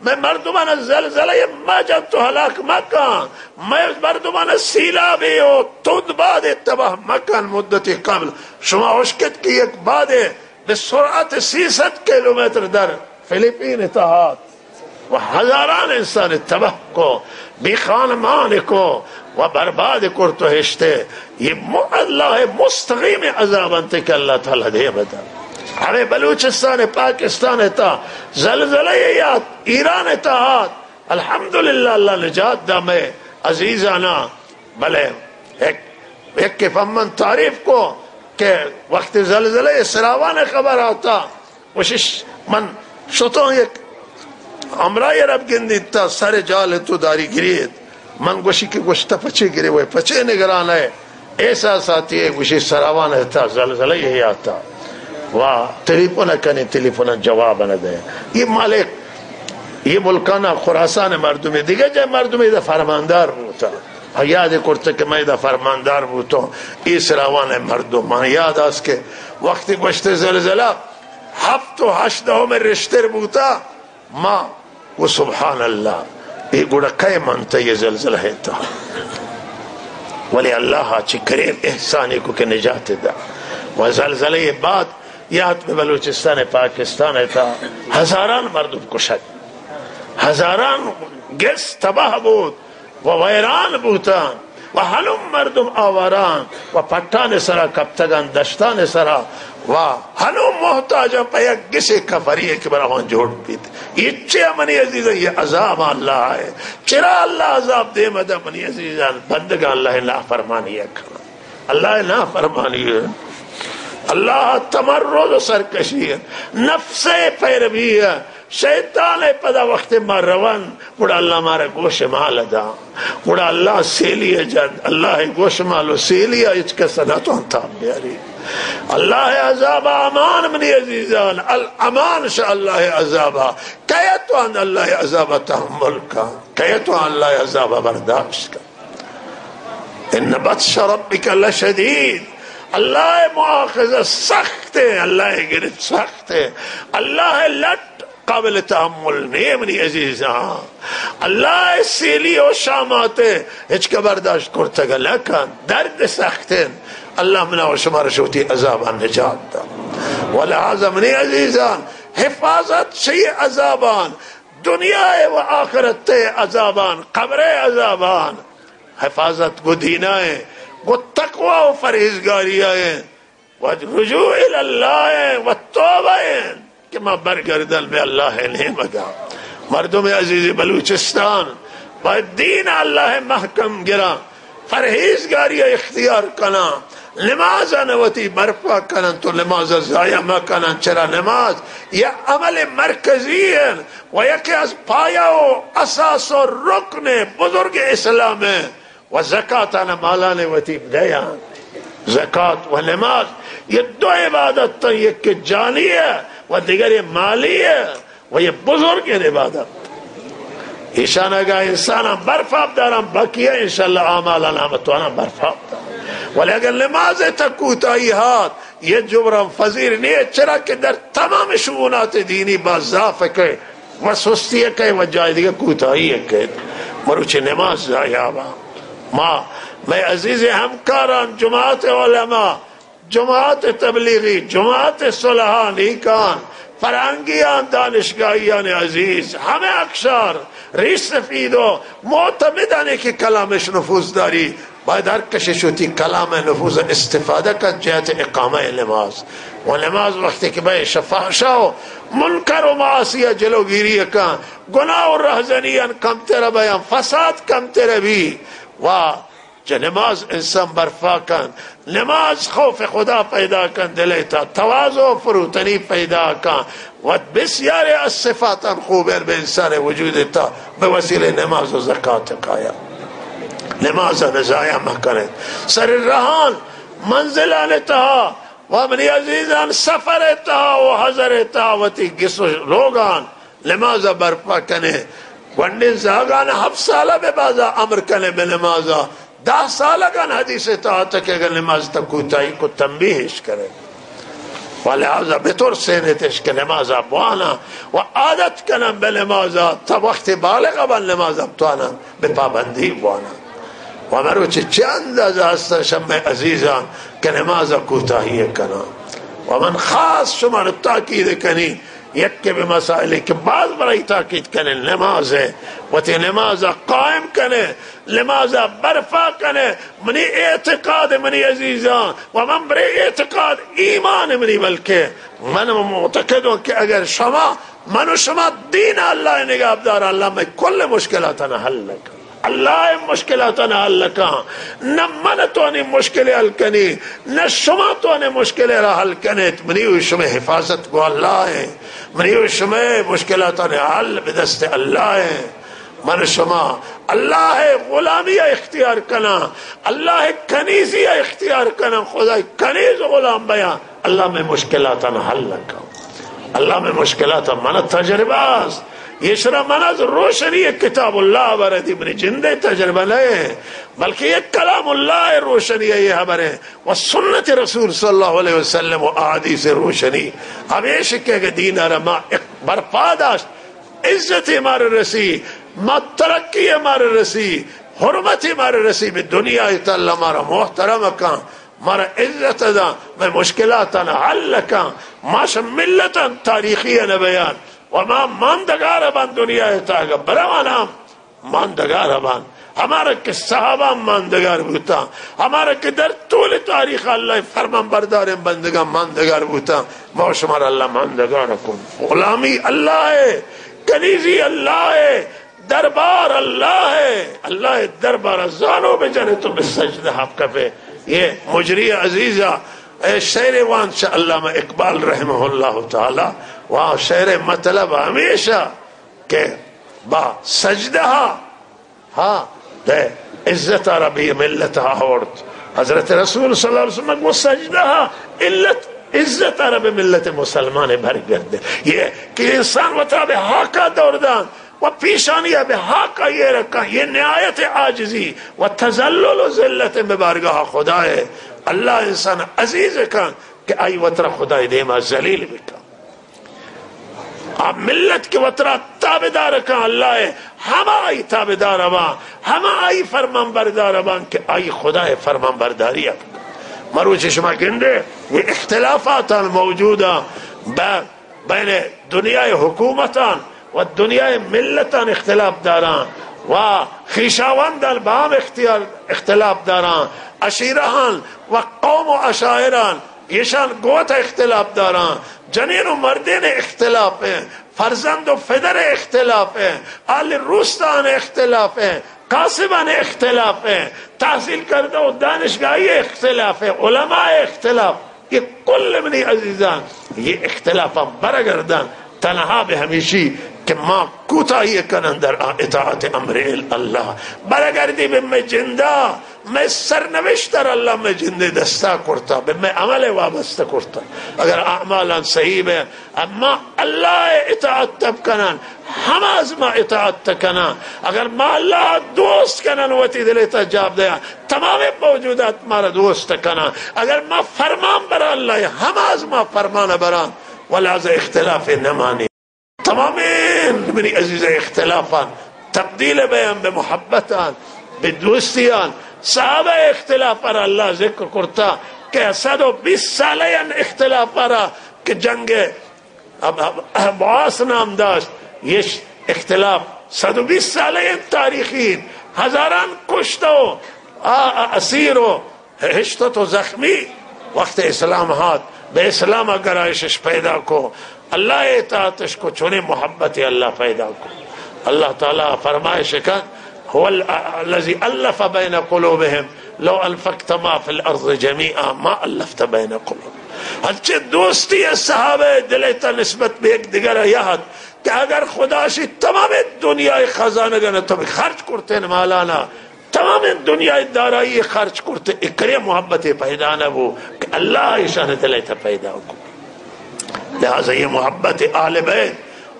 مئے مردمان زلزلہ مجن تو ہلاک مکن، مئے مردمان سیلابی و تند باد تباہ مکن۔ مدتی قبل شما اشکت کہ یک بادے بہ سرعت سیصد کیلومتر در فلیپین تہا آت و ہزاران انسان تباہ کو، بے خانمان کو و برباد کرت و ہشتے۔ یہ م-، اللہ مستقیم عذاب انت کہ اللہ تعالی دے بدل۔ ہمیں بلوچستان، پاکستان تہا زلزلہ یات، ایران تہا آت، الحمدللہ اللہ نجات دا مئے عزیزانا۔ بلے یک، یک کہ پمن تعریف کو کہ وقت زلزلہ سراوان خبر آتا، وشش من شتوں یک ہمراہی رب گندیت تا سر جال تو داری گریت۔ من گوشی کہ گوشتہ پچے گرے وے، پچے نگران ہے۔ احساساتی ہے، گوشی سراوان ہے تا زلزلہ یہ آتا۔ و تلیفون کنی، تلیفون جواب نہ دے۔ یہ مالک، یہ ملکانا خراسان مردمی، دیگہ جائے مردمی دا فرماندار بوتا۔ یاد کرتے کہ میں دا فرماندار بوتوں، ای سراوان مردم۔ من یاد آس کہ وقتی گوشتے زلزلہ ہفت و ہشت دہم رشتر بوتا، ما گو سبحان اللہ، اے گڑا کئے منتا یہ زلزلہ ہے تا؟ ولی اللہ چی کریم احسانی کو کہ نجات دا۔ و زلزلہ بعد یات بہ بلوچستان، پاکستان تا ہزاران مردم کشگ، ہزاران گس تباہ بود۔ و ویران بوتان و ہنو مردم آواران و پٹان سرا کپتگان، دشتان سرا و ہنو محتاجان پہ یک گسے کفری کہ برا آوان جوڑ بیت۔ یہ چے منی عزیزان، یہ عذاب اللہ ہے۔ چرا اللہ عذاب دے مدہ منی عزیزان؟ بندگان اللہ نافرمانی ہے کنا۔ اللہ نافرمانی ہے، اللہ تمرد و سرکشی ہے، نفس پیروی ہے، شیطان پدا وقت ما روان، گڑا اللہ مارا گوش مال دا، گڑا اللہ سیلی جن، اللہ گوش مال و سیلی ہچ کس نہ تو تاب بیاری۔ اللہ عذاب امان منی عزیزان، الامان شہ اللہ عذاب۔ کئے تو اللہ عذاب تحمل کا، کئے تو اللہ عذاب برداشت کا؟ ان بطش ربک لشدید، اللہ مؤاخذہ سخت ہے، اللہ گرفت سخت ہے، اللہ لٹ قابل تحمل نہیں منی عزیزاں۔ اللہ سیلی و شامات ہچ کہ برداشت کرتگ نہ کن، درد سخت ہے۔ اللہ منا و شما را شوتی عذابان نجات دا۔ ولہذا منی عزیزان، حفاظت شہ عذابان، دنیا و آخرت عذابان، قبر عذابان، حفاظت گو دینا ہے، گو تقوی و پرہیزگاری ہے، و رجوع الی اللہ ہے، و توبہ ہے کہ ما برگردن بہ اللہ نیمگا۔ مردم عزیز بلوچستان، باید دین اللہ محکم گران، پرہیزگاری اختیار کنان، نماز وتی برپا کنن، تو نماز ضائع مکنن، چرا نماز یہ عمل مرکزی ہے۔ و یکے از پایہ و اساس و رکن بزرگ اسلام ہے و زکاتان مالان وتی بدیان۔ زکات و نماز یہ دو عبادت تن، یک جانی ہے و دیگر مالی ہے و یہ بزرگ عبادت۔ ایشان اگا انسان برپا دارن بقیہ انشاءاللہ اعمالان ہم توانا برپا دارن۔ ولی اگر نماز ءِ تہ کوتاہی ہات، یہ جبران پذیر نیست، چرا کہ در تمام شؤونات دینی باز ضعف کئے و سستی کئے و جای دگہ کوتاہی کئے، مروچی نماز ضائع با۔ ما، مئے عزیز ہمکاران، جماعت علماء، جماعت تبلیغی، جماعت صلحاء، نیکان، فرہنگیان، دانشگاہیان عزیز، ہمے اکشار، ریش سفید و معتمدانی کہ کلامش نفوذ داری، باید ہر کشش وتی کلام نفوذ استفادہ کن جہت اقامہ نماز۔ و نماز وقتی کہ بہ فحشا و منکر و معاصی جلوگیری کن، گناہ و رہزنیان کمتر بیان، فساد کمتر بی و چہ نماز انسان برپا کن، نماز خوف خدا پیدا کن دل ءِ تہا، تواضع و فروتنی پیدا کن، وت بسیارے از صفاتان خوبین بہ انسان ءِ وجود ءِ تہا بہ وسیلہ نماز و زکات کایا۔ نماز ءَ ضائع مہ کنیت۔ سر رہان، منزلان ءِ تہا و منی عزیزان، سفر ءِ تہا و حضر ءِ تہا وتی گس و لوگان نماز ءَ برپا کنے۔ گونڈیں زاگان ہفت سالہ بہ بازا امر کنے بہ نماز ءَ، دہ سالگان حدیث ءِ تہا اتکہ اگر نماز ءِ تہ کوتاہی کو تنبیہش کنے۔ و لہذا بترسینیتش کہ نماز ءَ بوانا و عادت کنن بہ نماز ءَ، تہ وقتی بالغ بن نماز ءَ بتوانن بہ پابندی بوانا۔ و مروچی چہ اندازہ ہستن شمئے عزیزان کہ نماز ءَ کوتاہی کنن۔ و من خاص شما را تاکید کنی، یکے بہ مسائلے کہ باز برای تاکید کنے، نماز ءَ، وتی نماز ءَ قائم کنے، نماز ءَ برپا کنے۔ منی اعتقاد، منی عزیزان، و من برے اعتقاد ایمان منی، بلکہ من معتقدوں کہ اگر شما، من و شما دین اللہ نگاہ بدار، اللہ مئے کل مشکلاتاں حل کن۔ اللہ ءِ مشکلاتاں حل کن، نہ من توانی مشکل حل کنی، نہ شما توانی مشکل را حل کنیت۔ منی و شمئے حفاظت گو اللہ ءَ، منی و شمئے مشکلاتاں حل بہ دست اللہ ءَ۔ من شما اللہ ءِ غلامی ءَ اختیار کناں، اللہ ءِ کنیزی ءَ اختیار کناں، خدای کنیز غلام بیاں۔ اللہ مئے مشکلاتاں حل کن۔ اللہ مئے مشکلاتاں، من تجربہ است۔ یہ شرا من از روشنی کتاب اللہ بر دی، منی جندے تجربہ نہ، بلکہ یہ کلام اللہ روشنی ہے، یہ خبر ہے۔ و سنت رسول صلی اللہ علیہ وسلم و احادیث روشنی۔ ہمیش کہ اگر دین را ما اق-، برپا داشت، عزت مار رسی، ما ترقی مار رسی، حرمت مار رسی، بہ دنیا ءِ تہ اللہ مارا محترم کن۔ مارا عزت داں، مئے مشکلاتاں حل کن، ما شہ ملتاں تاریخی نہ بیان و ما ماندگار بان دنیا ءِ تہا، اگہ بروانا ماندگار بان۔ ہمارا کہ صحابہ ماندگار بوتاں، ہمارا کہ در طول تاریخ اللہ ءِ فرمان برداریں بندگاں ماندگار بوتاں، ما شمارا اللہ ماندگار کن۔ غلامی اللہ ءِ، کنیزی اللہ ءِ، دربار اللہ ءِ، اللہ ءِ دربار ءَ زانو بجنے تو بہ سجدہ ءَ کپے۔ یہ مجری عزیزا، اے شعر وان چہ علامہ اقبال رحمہ اللہ تعالی، و شعر مطلب ہمیشہ کہ با سجدہ ءَ، ہاں، دے عزت ءَ را بہ ملت ءَ آورت۔ حضرت رسول صلی اللہ علیہ وسلم گو سجدہ ءَ علت، عزت ءَ را بہ ملت مسلمان برگردے۔ یہ کہ انسان وترا بہ ہاکا دور دان، و پیشانی ءَ بہ ہاک آئی ءَ رکاں، یہ نہایت عاجزی و تذلل و ذلت بہ بارگاہ خدا ءَ۔ اللہ انسان عزیز کن کہ آئی وترا خدائے دیما ذلیل بکن۔ آ ملت کہ وترا تابعدار کن اللہ ءَ، ہما آئی تابعدار باں، ہما آئی فرمان بردار باں کہ آئی خدائے فرمان برداری ءَ بکن۔ مروچی شما گندے، یہ اختلافات موجود ہیں۔ بہ بین دنیائے حکومتان و دنیائے ملتان اختلاف داراں و خیشاوندان بہ ہم اختیار، اختلاف داراں، عشیرہان و قوم و عشائران، ایشان گوت اختلاف داراں، جنین و مردین اختلاف ہیں، فرزند و پدر اختلاف ہیں، اہل روستان اختلاف ہیں، کاسبان اختلاف ہیں، تحصیل کردہ و دانشگاہی اختلاف ہیں، علماء اختلاف۔ یہ کل منی عزیزان، یہ اختلافاں برگردان، تنہا بہ ہمیشی کہ ما کوتاہی کنن در آ اطاعت امر اللہ۔ برگردی بہ مئے جندا، مئے سرنوشت ءَ را اللہ مئے جندے دستا کرتا، بہ مئے عمل ءَ وابستہ کرتا۔ اگر اعمالاں صحیح بہ، اما اللہ ءِ اطاعت تب کنان، ہماز ما اطاعت کنان۔ اگر ما اللہ دوست کنان، وتی دل ءِ تہا جاب دیان، تمام موجودات مارا دوست کنان۔ اگر ما فرمان بران اللہ ءِ، ہماز ما فرمان بران، ولہذا اختلاف نمانی۔ تمامیں منی عزیز اختلافان تبدیل بیان بہ محبتان، بہ دوستیان۔ صحابہ اختلاف را اللہ ذکر کرتا کہ صد و بیست سالہ اختلاف را کہ جنگ اب، اب، اب بعاث نام داشت، یش اختلاف صد و بیست سالہ تاریخی، ہزاران کشتو، آ، آ، اسیر و ہشتت و زخمی۔ وقت اسلام ہات، بہ اسلام گرایشش پیدا کو، اللہ اطاعتش کو، چونیں محبت اللہ پیدا کو۔ اللہ تعالی فرمائش کن، هو ال-، الذي ألف بين قلوبهم لو أنفقت ما في الأرض جميعا ما ألفت بين قلوبهم۔ ہنچیں دوستی ءَ صحابہ دل ءِ تہا نسبت بہ یک دگر ءَ یہت کہ اگر خدا شی تمام دنیا ءِ خزانگاں تو خرچ کرتیں مالانا، تمام دنیا ءِ دارائی خرچ کرتے، اکرے محبت پیدا نہ بو کہ اللہ ایشان دل ءِ تہا پیدا کو۔ لہذا یہ محبت اہل بیت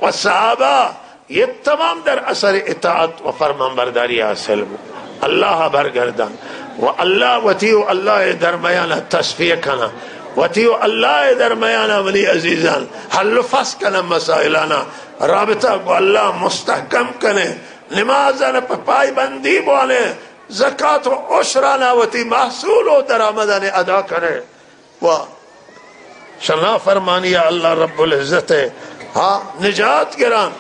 و صحابہ، یہ تمام در اثر اطاعت و فرمان برداری حاصل بو۔ اللہ برگردان و اللہ وتی و اللہ درمیان تصفیہ کنا، وتی و اللہ درمیان منی عزیزان حل و فصل کنا، مسائلانا رابطہ کو اللہ مستحکم کنے، نمازان پہ پائبندی بوانے، زکات و عشرانا وتی محصول و درآمدان ادا کنے۔ و شنا فرمانی اللہ رب العزت، ہا، نجات گران،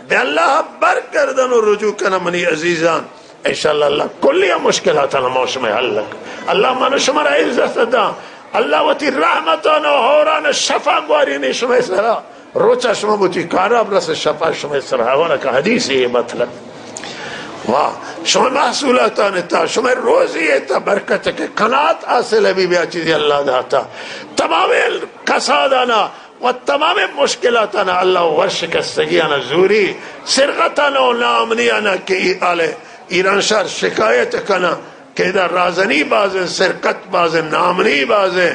بہ اللہ برگردن و رجوع کن منی عزیزان۔ انشاءاللہ اللہ کلی مشکلاتان ما شمئے حل کن۔ اللہ من شمارا عزت دا۔ اللہ وتی رحمتان و ہوران شفا گوارینی شمئے سرا۔ روچا شما بوتی کاراب رس، شپا شمئے سرا ہوا کا حدیث یہ مطلب۔ واہ، شمئے محصولاتان تہا، شمئے روزی تہا برکت کہ قناعت حاصل بی، بیا چیزی اللہ داتا۔ تمام کسادانا و تمام مشکلاتانا اللہ ورشکستگیانا زوری، سرقتانا و ناامنیانا کہ ای آل ایرانشہر شکایت کنا کہ ادا رازنی بازیں، سرقت بازیں، ناامنی بازیں۔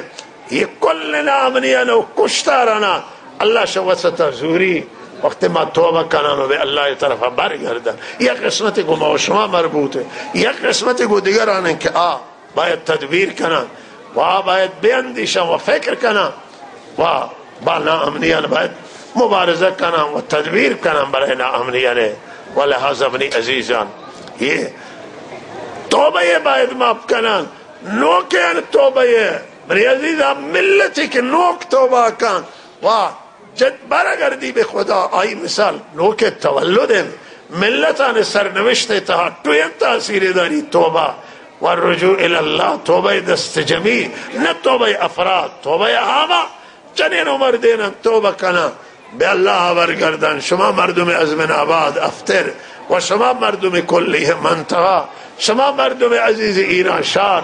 یہ کل ناامنیان و کشتارانا اللہ شہ وسطا زوری۔ وقت ما توبہ کنان و بہ اللہ طرفا برگردن، یک قسمت گو ما و شما مربوط ہے، یک قسمت گو دیگران ہیں کہ آ باید تدبیر کنن و آ باید بیندیشن و فکر کنن و با ناامنیان باید مبارزہ کنن و تدبیر کنن برای ناامنیان۔ و لہذا منی عزیزان، یہ توبہ یہ باید ماپ کنن، نوکین توبہ یہ۔ منی عزیزان، ملتی کہ نوک توبہ کن و جد برگردی بہ خدا، آئی مثال نوک تولد انت۔ ملتان سرنوشت تہا ٹوین تاثیر داری توبہ و رجوع الی اللہ، توبہ دست جمی، نہ توبہ افراد، توبہ عامہ۔ جنین و مردین توبہ کنن، بہ اللہ برگردن۔ شما مردم ازمن آباد افتر و شما مردم کلی منطقہ، شما مردم عزیز ایرانشہر،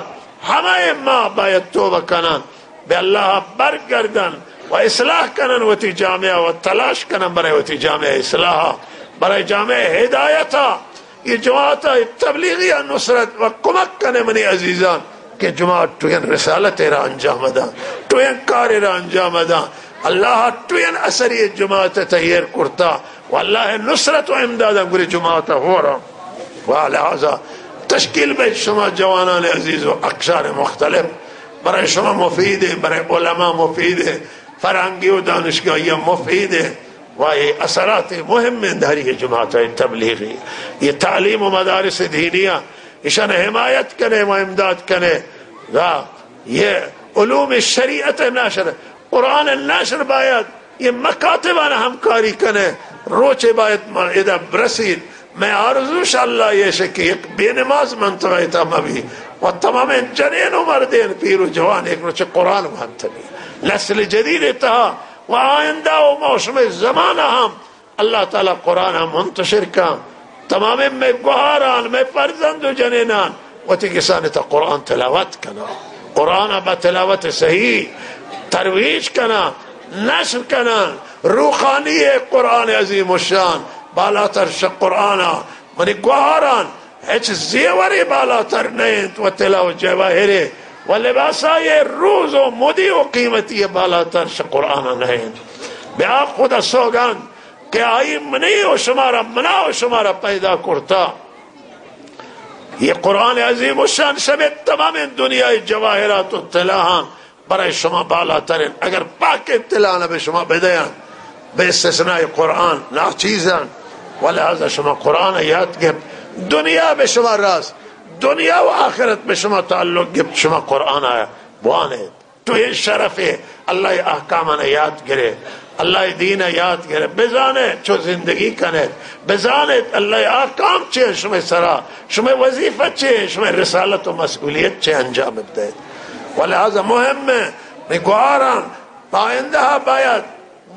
ہمہ ما باید توبہ کنن۔ بہ اللہ برگردن و اصلاح کنن وتی جامعہ و تلاش کنن برای وتی جامعہ اصلاح، برای جامعہ ہدایتا۔ یہ جماعت تبلیغی نصرت و کمک کنے منی عزیزان کہ جماعت ٹوین رسالت را انجام دان، ٹوین کار را انجام دان۔ اللہ ٹوین اثری جماعت تیار کرتا و اللہ نصرت و امداد گری جماعت ہورا۔ و لہذا تشکیل بہ شما جوانان عزیز و اقشار مختلف، برای شما مفید ہے، برای علماء مفید ہے، فرہنگی و دانشگاہی مفید ہے و یہ اثرات مہم ہیں داری جماعت تبلیغی۔ یہ تعلیم و مدارس دینیہ، ایشان حمایت کنے و امداد کنے و یہ علوم شریعت نشر، قرآن نشر باید یہ مکاتبان ہمکاری کنے، روچے باید ما ادا برسید۔ مئے آرزوش اللہ ایش کہ یک بے نماز منطقہ تا مبی و تمامیں جنین و مردین، پیر و جوان یک روچے قرآن وانتگی۔ نسل جدید تہا و آئندہ و موسم زمانہ ہم اللہ تعالی قرآن منتشر کن۔ تمامیں مئے گوہاران، مئے فرزند و جنینان وتی کسان تا قرآن تلاوت کنا، قرآن با تلاوت صحیح ترویج کنا، نشر کنا۔ روخانی قرآن عظیم الشان، بالاتر شہ قرآن منی گوہاران ہچ زیورے بالاتر نہ انت و طلا و جواہرے و لباسای روز و مدی و قیمتی بالاتر ش قرآن نہ انت۔ بیا خدا سوگند کہ آئی منی و شمارا، منا و شمارا پیدا کرتا۔ یہ قرآن عظیم الشان شمے تمام دنیای جواہرات و طلاہان برای شما بالاترین، اگر پاکین طلاہان بہ شما بدیان، بہ استثناء قرآن ناچیزان، ولہذا شما قرآن یاد گپت، دنیا بہ شما راست، دنیا و آخرت بہ شما تعلق گپت، شما قرآن بوانید۔ تو اے شرفے، اللہ احکامان یاد گرے، اللہ دین یاد گرے، بزانے چو زندگی کنے، بزانے اللہ احکام چے شمے سرا، شمے وظیفہ چے، شمے رسالت و مسئولیت چے انجام بدے۔ ولہذا مہم ہے، نی گواران آئندہ باید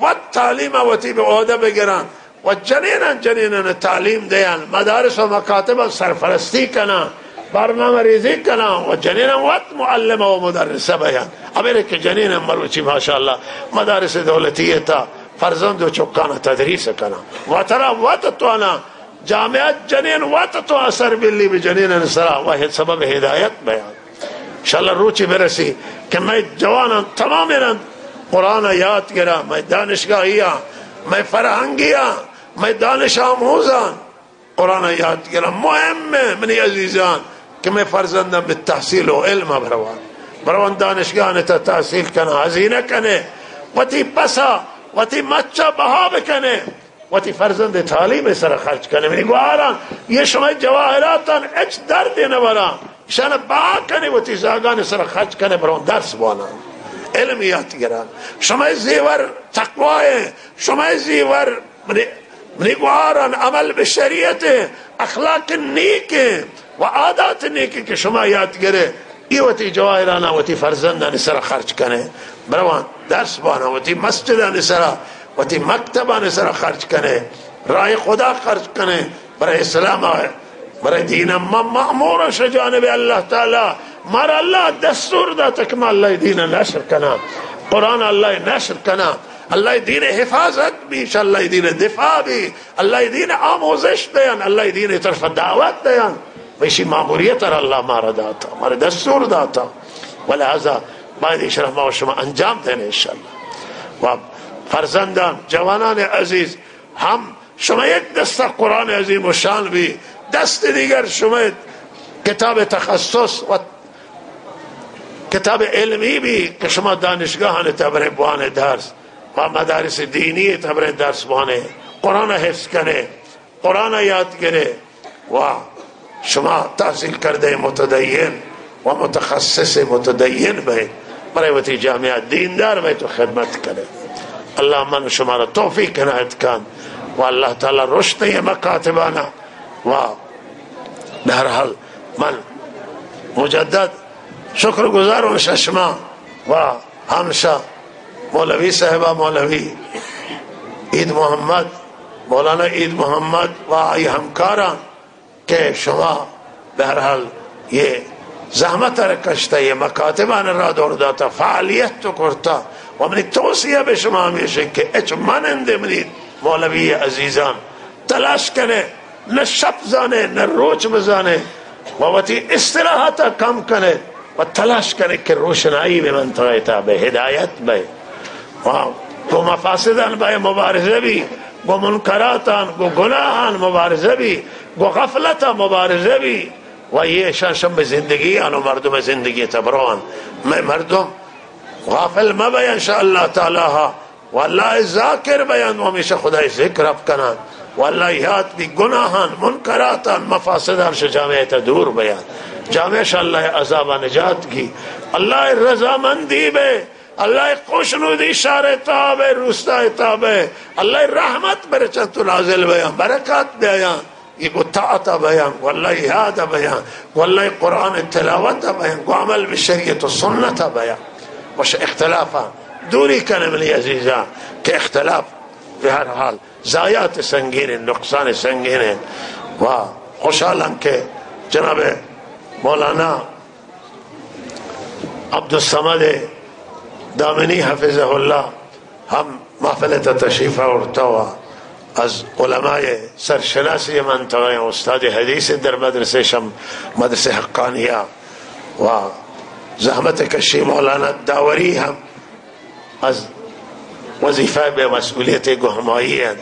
وت تعلیم وتی بہ عہدہ بگران و جنینان، جنینان تعلیم دیان، مدارس و مکاتبان سرپرستی کنان، برنامہ ریزی کنان و جنینان وت معلمہ و مدرسہ بیان۔ ابرے کہ جنینان مروچی ماشاءاللہ مدارس دولتی تا فرزند و چکان تدریس کنان، وترا وت توانا جامعہ جنین وت تو اثر بلی بہ جنینان سرا و سبب ہدایت بیان۔ انشاءاللہ روچی برسی کہ مئے جوانان تمامینان قرآن یاد گرا، مئے دانشگاہیان، مئے فرہنگیان، مئے دانش آموزان قرآن یاد گرا۔ مہم ہے منی عزیزان کہ مئے فرزندان بہ تحصیل و علم بروان، بروان دانشگاہان تا تحصیل کنان، ہزینہ کنے، وتی پسا، وتی مچا بہا بکنے۔ وتی فرزند تعلیم سر خرچ کنے۔ منی گواران، یہ شمئے جواہراتان ہچ درد نہ وران۔ ایشان بہا کنے، وتی زاگان سر خرچ کنے، برون درس بوانان، علم یاد گران۔ شمئے زیور تقوی ہے، شمئے زیور منی، منی گواران عمل بہ شریعت ہے، اخلاق نیک ہے و عادات نیک ہے کہ شما یاد گرے۔ ای وتی جواہران وتی فرزندان سر خرچ کنے، بروان درس بوانان، وتی مسجدان سرا، وتی مکتبان سرا خرچ کنے، راہ خدا خرچ کنے، برای اسلام، برای دین۔ ما مأمور شہ جانب اللہ تعالی، مارا اللہ دستور داتا کہ ما اللہ دین نشر کنا، قرآن اللہ نشر کنا، اللہ دین حفاظت بی، اللہ دین دفاع بی، اللہ دین آموزش دیان، اللہ دین طرف دعوت دیان۔ و ایشی ماموریت را اللہ مارا داتا، مارا دستور داتا۔ ولہذا باید ایش را ما و شما انجام دیں انشاءاللہ۔ و فرزندان، جوانان عزیز، ہم شما یک دستا قرآن عظیم الشان بی، دست دیگر شما کتاب تخصص و کتاب علمی بی کہ شما دانشگاہان تبرے بوانے درس و مدارس دینی تبرے درس بوانے، قرآن حفظ کنے۔ قرآن یاد گرے و شما تحصیل کردہ متدین و متخصص متدین بئے، برای وتی جامعہ دیندار بئے تو خدمت کنے۔ اللہ من شما را توفیق عنایت کن و اللہ تعالی رشد یہ مکاتبانا و بہرحال من مجدد شکر گزار ہوں شہ شما و ہم شہ مولوی صاحبہ، مولوی عید محمد، مولانا عید محمد و آئی ہمکاراں کہ شما بہرحال یہ زحمت ء کشتہ، یہ مکاتبان را دور داتا، فعالیت تو کرتا۔ و منی توصیہ بہ شما ہمیش انت کہ اچ مانند منی مولوی عزیزان تلاش کنے، نہ شپ زانے، نہ روچ بزانے، و وتی اصطلاحات کم کنے و تلاش کنے کہ روشنائی بہ منطقہ تا بہ، ہدایت بہ۔ و گو مفاسدان بہ مبارزہ بی، گو منکراتان، گو گناہان مبارزہ بی، گو غفلت مبارزہ بی۔ و یہ شان شم زندگی آنو مردم زندگی تبروان۔ میں مردم غافل مہ بئے ان شاء اللہ تعالی ہا، و اللہ ذاکر بیان و ہمیشہ خدای ذکر اپ کنان و اللہ یاد بی، گناہان، منکراتان، مفاسدان شہ جامعہ تا دور بیان، جامعہ شہ اللہ عذابا نجات گی، اللہ رضامندی بے، اللہ خوشنودی شار تا بے، روستا تا بے، اللہ رحمت برچن تو نازل بیان، برکات بیان۔ یہ گو طاعت بیان، گو اللہ یاد بیان، گو اللہ قرآن تلاوت بیان، گو عمل بہ شریعت و سنت بیان۔ وش اختلافا دوری کنے منی عزیزاں کہ اختلاف بہ ہر حال ضایعات سنگین، نقصان سنگین۔ و خوشحالاں کہ جناب مولانا عبدالصمد دامنی حفظہ اللہ ہم محفل تا تشریف آورتا و از علمای سرشناسی منطقه، استاد حدیث در مدرسه شم، مدرسه حقانیه و زحمت کشی مولانا داوری هم از وظیفه به مسئولیت گهمایی انت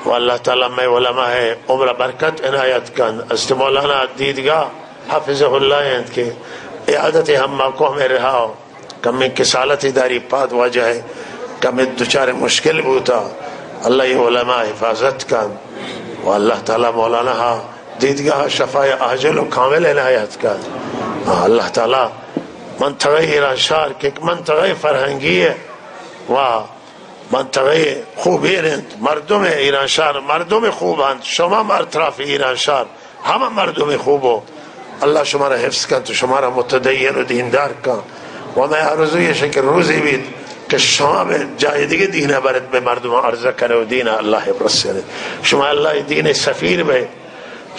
و الله تعالی مئے علمای عمر برکت عنایت کن. از مولانا دیدگاه حفظه الله انت که اعادت هم ما کو همے رها کمیں کسالتی داری، پاد واجہ ء کمیں دچار مشکل بوتا. اللہ ء علماء حفاظت کن و اللہ تعالی مولانا ء دیدگاہ ء شفای عاجل و کامل عنایت کن. آ، اللہ تعالی منطقہ ایرانشہر کہ منطقہ فرہنگی ء و منطقہ خوبین انت، مردم ایرانشہر مردم خوب انت، شما مار اطراف ایرانشہر ہمہ مردم خوب و اللہ شما را حفظ کنت و شما را متدین و دیندار کن. و مئے آرزو ایش کہ روزی بیت کہ شما بہ جای دیگہ دین ء برت، بہ مردم عرضہ کنہ و دین ء اللہ ء برسینت. شما اللہ ء دین ء سفیر بئے،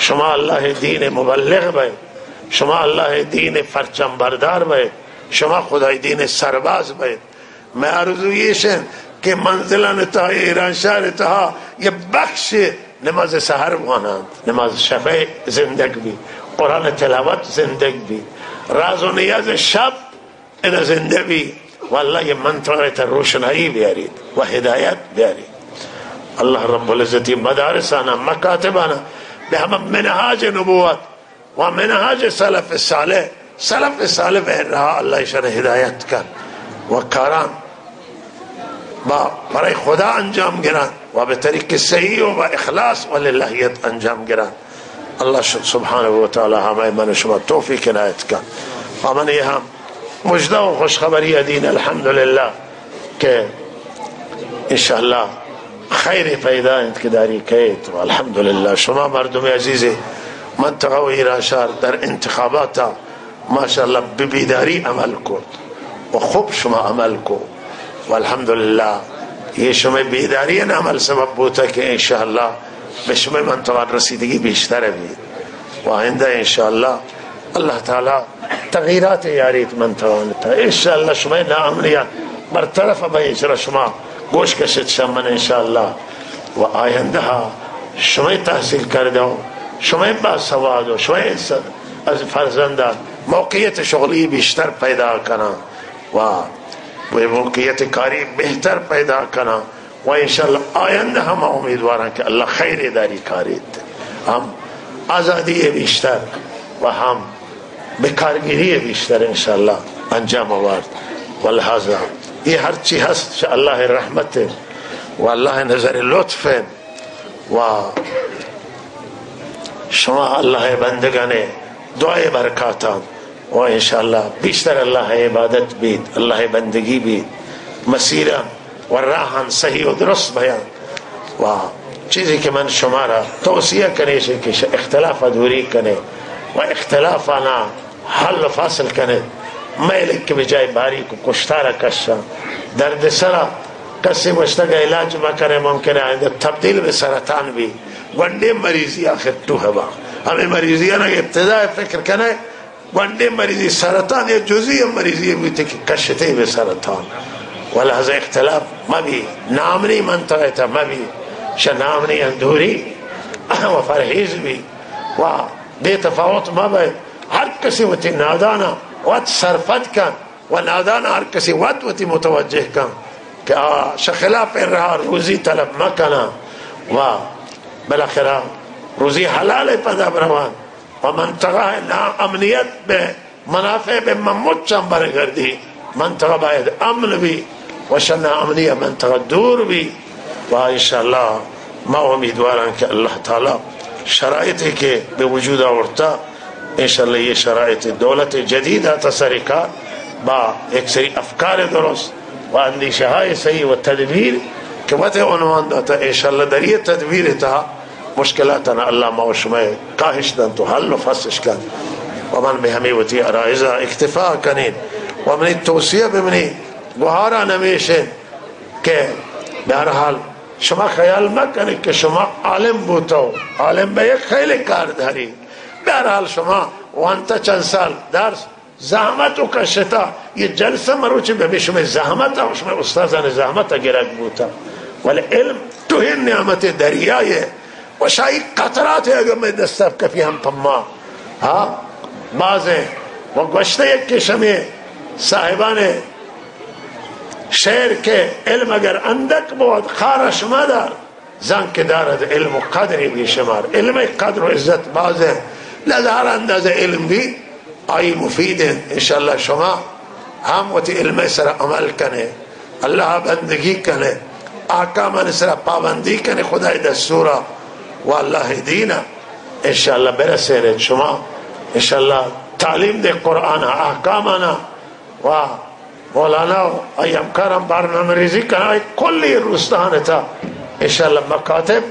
شما اللہ ء دین ء مبلغ بئے، شما اللہ ء دین ء پرچم بردار بئے، شما خدای دین ء سرباز بئے. مئے آرزو ایش انت کہ منزلان تہا، ایرانشہر تہا یہ بخش نماز سحر بوانانت، نماز شفع زندگ بی، قرآن تلاوت زندگ بی، راز و نیاز شب ادا زندہ بی. و اللہ یہ منطقہ تا روشنائی بیاریت و ہدایت بیاریت. اللہ رب العزت مدارسانا، مکاتبانا بہ ہمہ منہاج نبوت و منہاج سلف صالح، سلف صالح بہ رہا اللہ ایشان ہدایت کن و کاران با برای خدا انجام گران و بہ طریق صحیح و با اخلاص و للہیت انجام گران. اللہ ش-، سبحانہ و تعالی ہمہ من شما توفیق عنایت کن. و من یہ ہم مژدہ و خوشخبری دین الحمدللہ کہ انشاءاللہ خیر پیدا انت کہ داری کئیت. و الحمدللہ شما مردم عزیز منطقہ و ایرانشہر در انتخابات ماشاءاللہ بہ بیداری عمل کرت و خوب شما عمل کو. و الحمدللہ یہ شما بیداری عمل سبب بوتا کہ انشاءاللہ بہ شما منطقہ رسیدگی بیشتر بیت. و آئندہ انشاءاللہ اللہ تعالی تغییرات یاریت منطقہ انت. انشاءاللہ شما ناامنیت برطرف بہ اجرا شما گوش کشت شمن انشاءاللہ. و آئندہ شما تحصیل کردہ و شما باسواد و شما از فرزندان موقعیت شغلی بیشتر پیدا کنن و و موقعیت کاری بہتر پیدا کنن و انشاءاللہ آئندہ ہم امیدواران کہ اللہ خیر داری کاریت، ہم آزادی بیشتر و ہم بکارگیری بیشتر انشاءاللہ انجام آورت. و لہذا یہ ہرچی ہست چہ اللہ رحمت و اللہ نظر لطف و شما اللہ بندگان دعای برکاتان و انشاءاللہ بیشتر اللہ عبادت بیت، اللہ بندگی بیت، مسیران و راہان صحیح و درست بیان. و چیزی کہ من شما را توصیہ کنیش کہ ش-، اختلاف دوری کنے و اختلافانا حل و فصل کنیت. مئے لک بجائے باریک و کشتارا کشاں، درد سرا کسی گوشتگ علاج مکنے، ممکن ہے آئندہ تبدیل بہ سرطان بی. گونڈیں مریضی آخر ٹوہ با. ہمے مریضی نا ابتدا فکر کنے، گونڈیں مریضی سرطان یا جزئی مریضی بیتے کہ کشتے بہ سرطان. و لہذا اختلاف مبی، نامنی منطقہ تا مبی، شہ نامنی اندوری و پرہیز بی و بے تفاوت مبی. ہر کسی وتی نادانا وت سرپد کن و نادان ہر کسی وت وتی متوجہ کن کہ آ شہ خلاف رہا روزی طلب مکنن و بالاخرہ روزی حلال پدا بروان و منطقہ ناامنیت بہ منافع بہ مچاں برگردی. منطقہ باید امن بی و شہ ناامنی منطقہ دور بی و انشاءاللہ ما امیدواران کہ اللہ تعالی شرائطی کہ بہ وجود آورتا انشاءاللہ یہ شرائط دولت جدید آتا سر کار با یک سری افکار درست و اندیشہ های صحیح و تدبیر کہ وت عنوان داتا، انشاءاللہ در یہ تدبیر تہا مشکلاتانا اللہ ما و شمئے کاہش دنت و حل و فصلش کنت. و من بہ ہمے وتی عرائضا اکتفا کنین و منی توصیہ بہ منی گوہاران ہمیش انت کہ بہرحال شما خیال مکنیت کہ شما عالم بوتو، عالم بہ یک خیلی کارداری. بہرحال شما وانتا چند سال درس زحمت و کشتا، یہ جلسہ مروچی بہ شمئے زحمت و شمئے استادان زحمت گرگ بوتا، ولی علم ٹوہیں نعمت دریائے و شاہی قطرات اگر میں دست کپی ہم پما، ہاں، بازیں و گوشتہ یک کہ شمی صاحبان شعر کہ علم اگر اندک بود خارش مدار، زان کہ دارد علم و قدری بے شمار۔ علم قدر و عزت بازیں، لہذا ہر اندازہ علم بی آئی مفید انت۔ انشاءاللہ شما ہم وتی علم سر عمل کنے، اللہ بندگی کنے، احکامان سر پابندی کنے، خدای دستورا و اللہ دینا انشاءاللہ برسینت شما۔ انشاءاللہ تعلیم دے قرآن احکامانا و مولانا و آئی ہمکاراں برنامہ ریزی کنائے کلی روستان تا انشاءاللہ مکاتب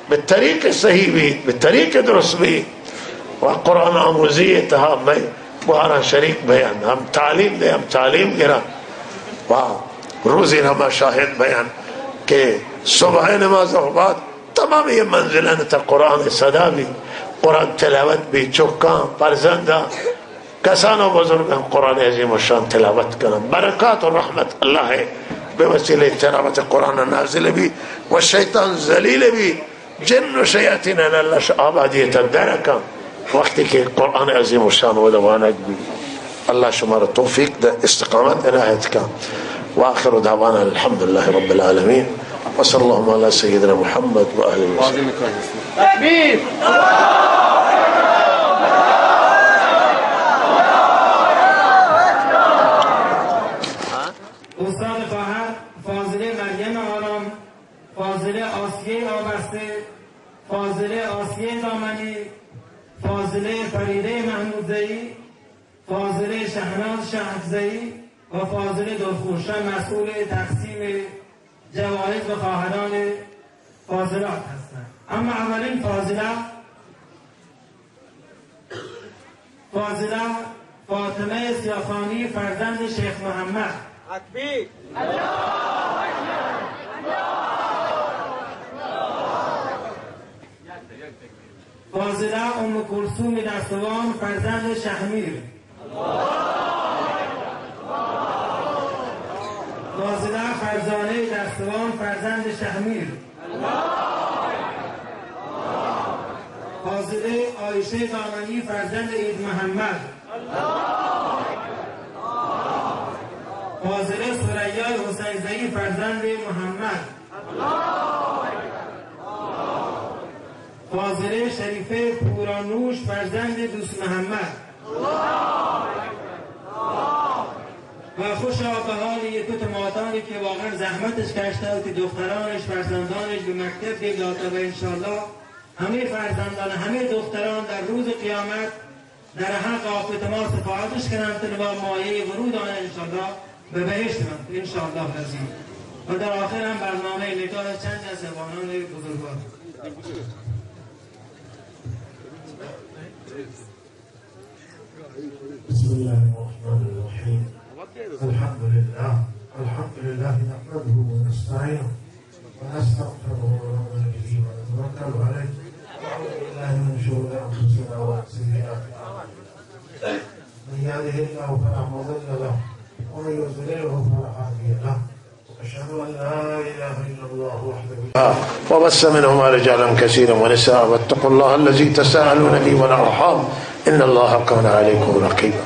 بہ طریق صحیح بیت، بہ طریق درست بیت و قرآن آموزی تہا مئے گوہاراں شریک بیان، ہم تعلیم دے، ہم تعلیم گران و روزی ہما شاہد بیان کہ صبح نماز و بعد تمام یہ منزلان تا قرآن صدا بی، قرآن تلاوت بی، چکاں، فرزنداں، کسان و بزرگاں قرآن عظیم الشان تلاوت کنن۔ برکات و رحمت اللہ بہ وسیلہ تلاوت قرآن نازل بی و شیطان ذلیل بی، جن و شیاطین اللہ ش آبادی تا در کن۔ وقتی کہ قرآن عظیم الشان و دوانک بی، اللہ شما را توفیق دے، استقامت عنایت کن۔ و آخر دعوانا الحمدللہ رب العالمین۔ و صلی اللہ علی سیدنا محمد و آلہ و صحبہ۔ تکبیر! استاد خواهر فاضله مریم آرام، فاضله آسیه آبسته، فاضله آسیه دامنی، فاضله فریده محمودزئی، فاضله شهناز شهزئی و فاضله درخوشان مسئول تقسیم جوایز و خواهران فاضلات هستند. اما اولین فاضله، فاضله فاطمه سیاخانی فرزند شیخ محمد. تکبیر! فاضله ام کلثوم دستوان فرزند شهمیر. فاضله فرزانه دستوان فرزند شهمیر. فاضله عایشه دامنی فرزند عید محمد. فاضله ثریای حسین زئی فرزند محمد. فاضله شریفه پورانوش فرزند دوست محمد. و خوشا به حال یه دو تا مادانی که واقعاً زحمتش کشته، وتی دخترانش، فرزندانش به مکتب دیم داته و انشالله همهٔ فرزندان، همهٔ دختران در روز قیامت در حق آفت ما سفارش کنند، نوا مایهٔ ورود آن انشالله به بهشت مند، انشالله العظیم. و در آخر هم برنامهٔ نکاح چند از جوانان بزرگوار. بسم الله الرحمن الرحيم. الحمد لله. الحمد لله نحمده ونستعينه ونستغفره ونؤمن به ونتوكل عليه. ونعوذ بالله من شرور أنفسنا ومن سيئات أعمالنا. من يهده الله فلا مضل له ومن يضلله فلا هادي له. أشهد أن لا إله إلا الله وحده لا وبث منهما رجالا كثيرا ونساء واتقوا الله الذي تساءلون به والأرحام إن الله كان عليكم رقيبا.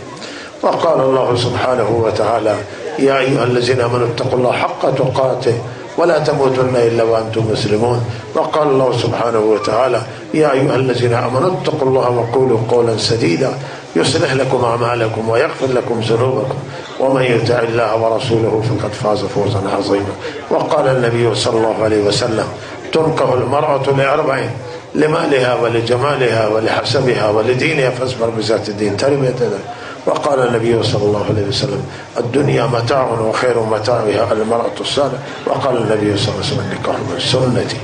وقال الله سبحانه وتعالى: يا أيها الذين آمنوا اتقوا الله حق تقاته ولا تموتن إلا وأنتم مسلمون. وقال الله سبحانه وتعالى: يا أيها الذين آمنوا اتقوا الله وقولوا قولا سديدا يصلح لكم أعمالكم ويغفر لكم ذنوبكم ومن يطع الله ورسوله فقد فاز فوزا عظيما. وقال النبي صلى الله عليه وسلم: تنكح المرأة لأربع: لمالها ولجمالها ولحسبها ولدينها فاظفر بذات الدين تربت يداك. وقال النبي صلى الله عليه وسلم: الدنيا متاع وخير متاعها المرأة الصالحة. وقال النبي صلى الله عليه وسلم: النكاح من سنتي.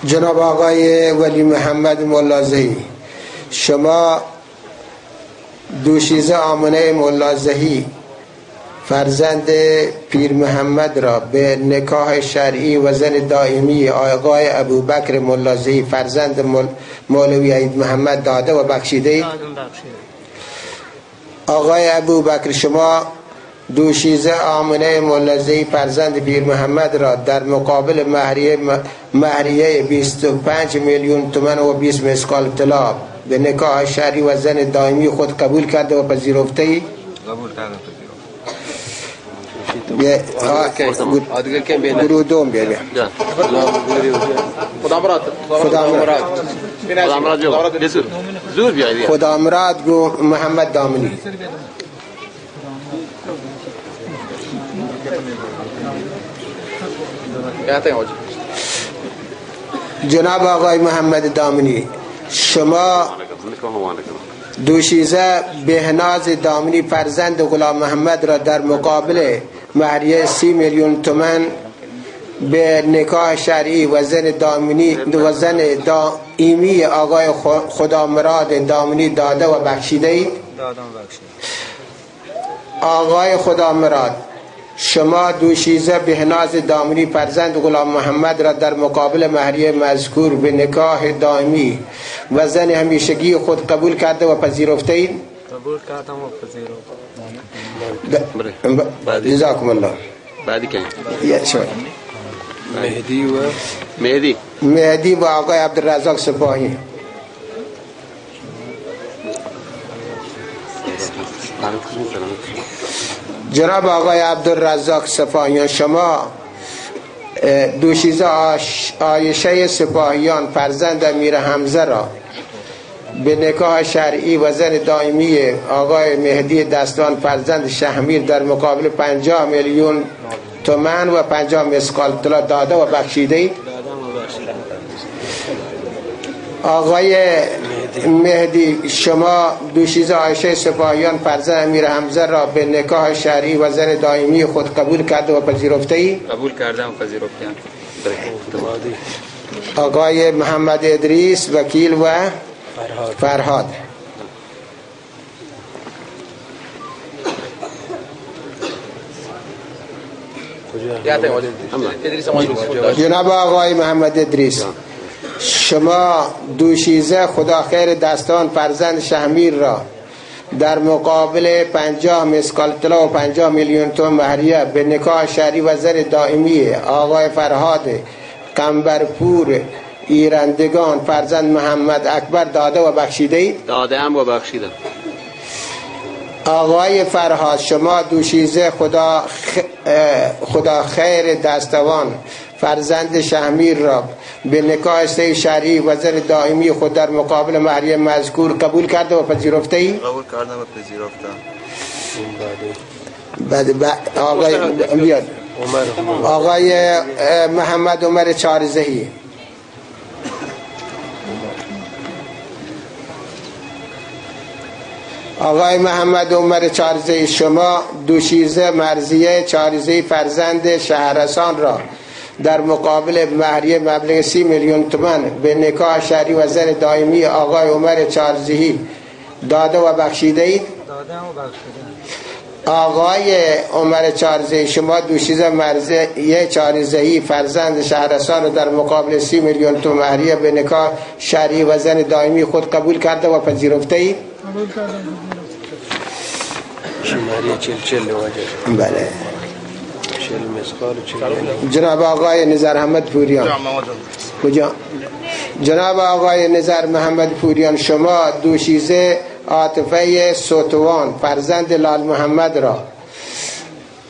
جناب آقای ولی محمد ملازهی، شما دوشیزه آمنه ملازهی فرزند پیر محمد را به نکاح شرعی و زن دائمی آقای ابوبکر ملازهی، فرزند مول-، مولوی عید محمد، داده و بخشیده اید. آقای ابوبکر، شما دوشیزه آمنه ملازهی، فرزند پیر محمد، را در مقابل مهریه، مهریه بیست و پنج میلیون تومان و بیست مثقال طلا به نکاح شرعی و زن دائمی خود قبول کرده و پذیرفته اید؟ قبول کردم، پذیرفتم. بیا، آ، آدگه کم بیا. گروه دوم بیا، بیا. خدا مراد. خدا مراد. خدا مراد بیا. بیا زور. زور بیا، بیا. خدا مراد گو محمد دامنی. جناب آقای محمد دامنی، شما دوشیزه بهناز دامنی فرزند غلام محمد را در مقابل مهریه سی میلیون تومان به نکاح شرعی و زن دامنی و زن دائمی آقای خ-، خدامراد دامنی داده و بخشیده اید؟ دادم و بخشیدم. آقای خدامراد، شما دوشیزه بهناز دامنی فرزند غلام محمد را در مقابل مهریه مذکور به نکاح دائمی و زن همیشگی خود قبول کرده و پذیرفته اید؟ قبول کردم و پذیرفتم. ب-، ب-، جزاکم الله. بعدی کئے؟ یا، شما. مهدی و مهدی. مهدی و آقای عبدالرزاق سپاهی. جناب آقای عبدالرزاق سپاهیان، شما، اه، دوشیزه آش-، عایشه سپاهیان، فرزند امیر حمزه، را به نکاح شرعی و زن دائمی آقای مهدی دستوان، فرزند شهمیر، در مقابل پنجاه میلیون تومان و پنجاه مثقال طلا داده و بخشیده اید؟ آقای مهدی، شما دوشیزه عایشه سپاهیان، فرزند امیر حمزه، را به نکاح شرعی و زن دائمی خود قبول کرده و پذیرفته اید؟ قبول کردم و پذیرفتم. آقای محمد ادریس، وکیل و فرهاد. جناب آقای محمد ادریس، شما دوشیزه خدا خیر دستان، فرزند شهمیر، را در مقابل پنجاه مثقال طلا و پنجاه میلیون تومان مهریه به نکاح شرعی و زن دائمی آقای فرهاد قنبرپور ایرندگان، فرزند محمد اکبر، داده و بخشیده اید؟ داده‌ام و بخشیدم. آقای فرهاد، شما دوشیزه خدا خ-، اه، خدا خیر دستوان، فرزند شهمیر، را به نکاح صحیح شرعی و زن دائمی خود در مقابل مهریه مذکور قبول کرده و پذیرفته اید؟ قبول کردم و پذیرفتم. بعد، بعد، آقای، بیاد. آقای، اه، محمد عمر چارزهی. آقای محمد عمر چارزهی، شما دوشیزه مرضیه چارزهی، فرزند شهرسان، را در مقابل مهریه مبلغ سی میلیون تومان به نکاح شرعی و زن دائمی آقای عمر چارزهی داده و بخشیده اید؟ داده‌ام و بخشیدم. آقای عمر چارزهی، شما دوشیزه مرضیه چارزهی، فرزند شهرسان، را در مقابل سی میلیون تومان مهریه به نکاح شرعی و زن دائمی خود قبول کرده و پذیرفته اید؟ قبول کردم. شماری چل چل واجه. بله. چل مثقال چل. جناب آقای نظر احمد پوریان. جان، محمد جان. کجا؟ جناب آقای نظر محمد پوریان، شما دوشیزه عاطفه ستوان، فرزند لال محمد، را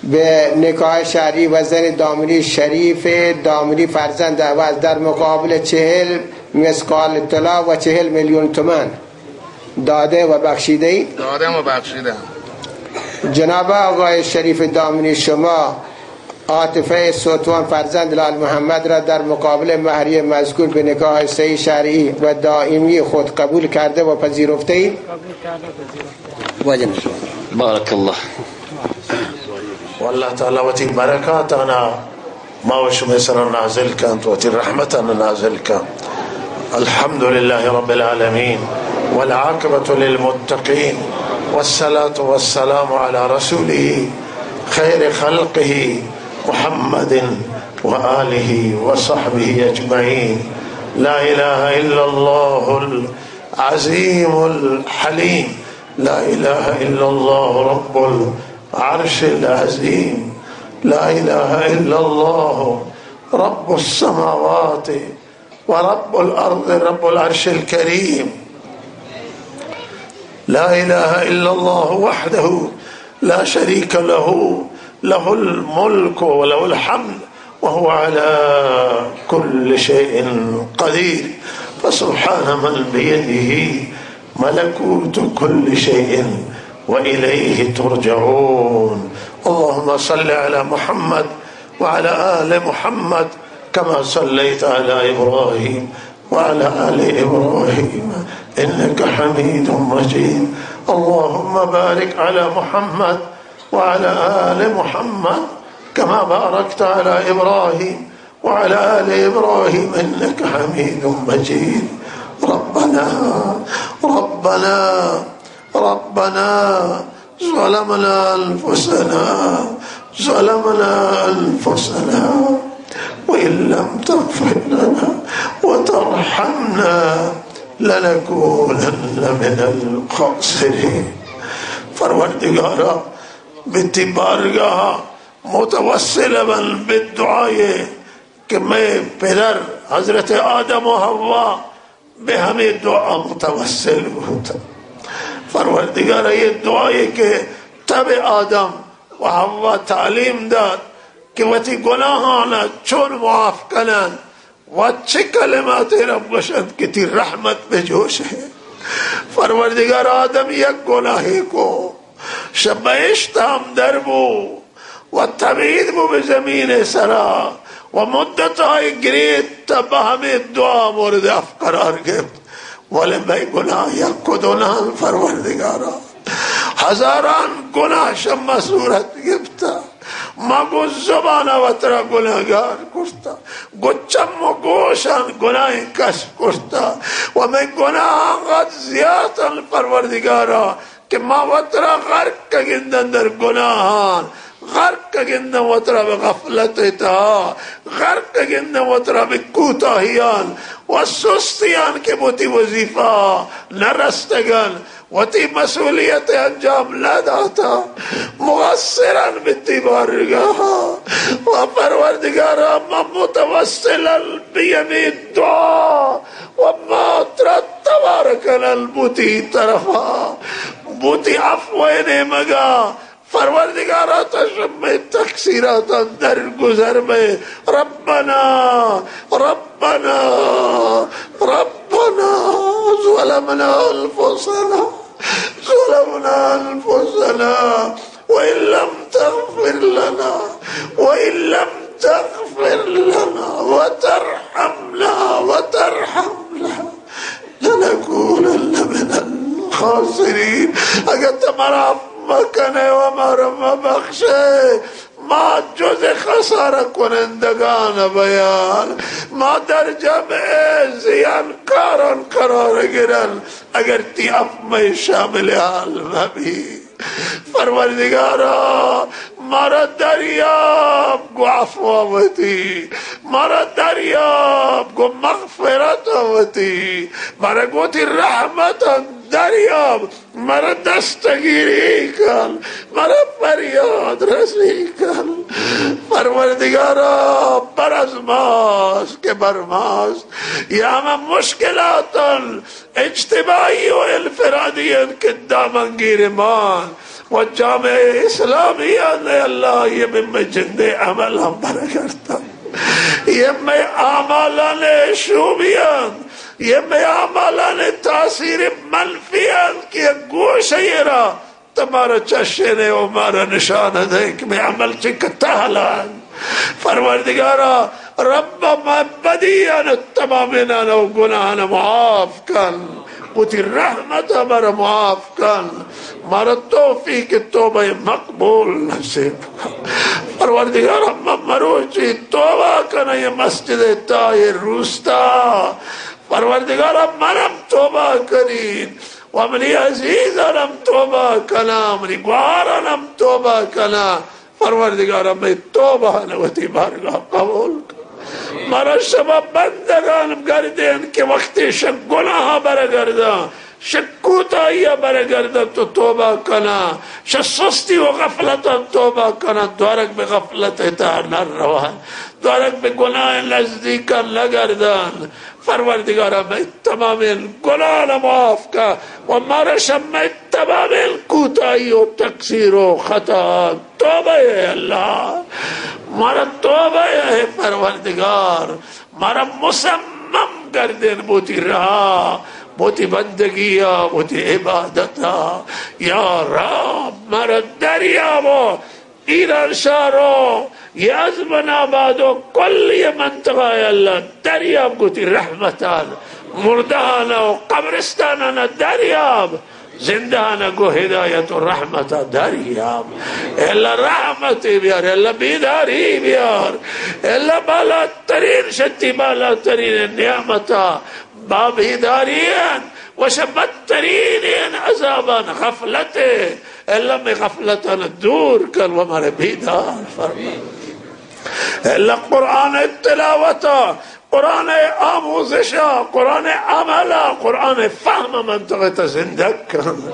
به نکاح شرعی و زن دامنی شریف دامنی، فرزند عوض، در مقابل چهل مثقال طلا و چهل میلیون تومان داده و بخشیده اید؟ دادم و بخشیدم. جناب آقای شریف دامنی، شما عاطفه ستوان، فرزند لال محمد، را در مقابل مهریه مذکور به نکاح صحیح شرعی و دائمی خود قبول کرده و پذیرفته اید؟ قبول کرده و پذیرفته. واجه نشو. بارک الله. والله تعالی وتی برکاتانا ما و شمئے سرا نازل کنت، وتی رحمتانا نازل کنت. الحمد لله رب العالمين، والعاقبة للمتقين، والصلاة والسلام على رسوله خير خلقه محمد وآله وصحبه أجمعين. لا إله إلا الله العظيم الحليم. لا إله إلا الله رب العرش العظيم. لا إله إلا الله رب السماوات ورب الأرض رب العرش الكريم. لا إله إلا الله وحده لا شريك له، له الملك وله الحمد وهو على كل شيء قدير. فسبحان من بيده ملكوت كل شيء وإليه ترجعون. اللهم صل على محمد وعلى آل محمد كما صليت على إبراهيم وعلى آل إبراهيم إنك حميد مجيد. اللهم بارك على محمد وعلى آل محمد كما باركت على إبراهيم وعلى آل إبراهيم إنك حميد مجيد. ربنا، ربنا، ربنا ظلمنا أنفسنا، ظلمنا أنفسنا وإن لم تغفر لنا وترحمنا لنكونن من الخاسرين. پروردگارا، بہ تئی بارگاہ متوسل بن بہ دعائے کہ مئے پدر حضرت آدم و حوا بہ ہمے دعا متوسل بوت۔ پروردگارا، اے دعائے کہ تب آدم و حوا تعلیم دات کہ وتی گناہانا چون معاف کنن، و چہ کلماتے را گوشنت کہ تئی رحمت بہ جوشے۔ پروردگار، آدم یک گناہے کو، شہ بہشت ہم در بو و تبید بو بہ زمین سرا و مدت آئی گریت تا بہ ہمے دعا مورد اف قرار گپت، ولے مئے گناہ یک و دو نہ انت۔ پروردگارا، ہزاران گناہ شہ ما صورت گپتا۔ ما گوں زبانا وترا گناہگار کرتا، گوں چم و گوشان گناہیں کشف کرتا و مئے گناہ انقدر زیات انت پروردگارا کہ ما وترا غرق گندن در گناہان، غرق گندن وترا بہ غفلت تہا، غرق گندن وترا بہ کوتاہیان و سستیان کہ بہ وتی وظیفہ نہ رستگن۔ وتی مسئولیت انجام نہ داتا، مقصرن بہ تئی بارگاہا۔ و پروردگارا، ما متوسلن بہ ہمے دعا و ما ترا توار کنن بہ تئی طرفا، بہ تئی عفو نیمگا۔ پروردگارا، تا شہ مئے تقصیراتاں درگزر بئے۔ ربنا، ربنا، ربنا ظلمنا أنفسنا، ظلمنا أنفسنا وإن لم تغفر لنا، وإن لم تغفر لنا وترحمنا، وترحمنا لنكونن من الخاسرين۔ اگر تو مارا عفو مکنے و مارا مبخشے، ما جز خسارہ کنندگان بیان، ما در جمع زیانکاران قرار گرن، اگر تئی عفو مئے شامل حال مبی۔ پروردگارا، مارا دریاب گوں عفو وتی، مارا دریاب گوں مغفرت وتی، مارا گوں تئی رحمت دریاب، مارا دستگیری کن، مارا فریاد رسی کن۔ پروردگارا، برازماس کہ برماس، یا ہما مشکلاتن اجتماعی و انفرادی انت کہ دامنگیر مان و جامعہ اسلامی انت، اے اللہ، یہ بہ مئے جندے عمل ہم برگردان، یہ مئے اعمالان شومی انت، یہ مئے اعمالان تاثیر منفی انت کہ گوشہ را تو مارا چشینے و مارا نشان دے کہ مئے عمل چہ کتہ حلال۔ پروردگارا، رب، ما بدیان تمامینان و گناہان معاف کن، وتی رحمت مارا معاف کن، مارا توفیق توبہ مقبول نصیب کن۔ پروردگارا، ما مروچی توبہ کنیں، یہ مسجد طاہر روستا، پروردگارا، منم توبہ کنین و منی عزیزانم توبہ کناں، منی گوارانم توبہ کناں۔ پروردگارا، مئے توبہ آناں وتی بارگاہ قبول کن۔ مارا شما بندگان گردین کہ وقتی شہ گناہ برگرداں، شہ کوتاہی برگرداں تو توبہ کناں، شہ سستی و غفلتاں توبہ کناں، دوارگ بہ غفلت تہا نہ رواں، دوارگ بہ گناہ نزدیکاں نہ گرداں۔ پروردگارا، مئے تمامیں گناہاں معاف کن و مارا شہ مئے تمامیں کوتاہی و تقصیر و خطا توبہ اے اللہ، مارا توبہ اے پروردگار، مارا مصمم گردین بوتی راہا، بوتی بندگیا، بوتی عبادتا۔ یا رب، مارا دریاب و ایران شہر و یہ ازمن آباد و کل یہ منطقہ، اے اللہ، دریاب گوتی رحمتان، مردہانا و قبرستانانا دریاب، زندہانا گو ہدایت و رحمتا دریاب۔ اے اللہ، رحمتے بیار، اے اللہ، بیداری بیار، اے اللہ، بالاترین شہ تی بالاترین نعمتا با بیداری انت و شہ بدترین عذابان غفلت۔ اے اللہ، مئے غفلتان دور کن و مارا بیدار فرما۔ اے اللہ، قرآن تلاوتا، قرآن آموزشا، قرآن عملا، قرآن فہما منطقہ تہا زندگ کن۔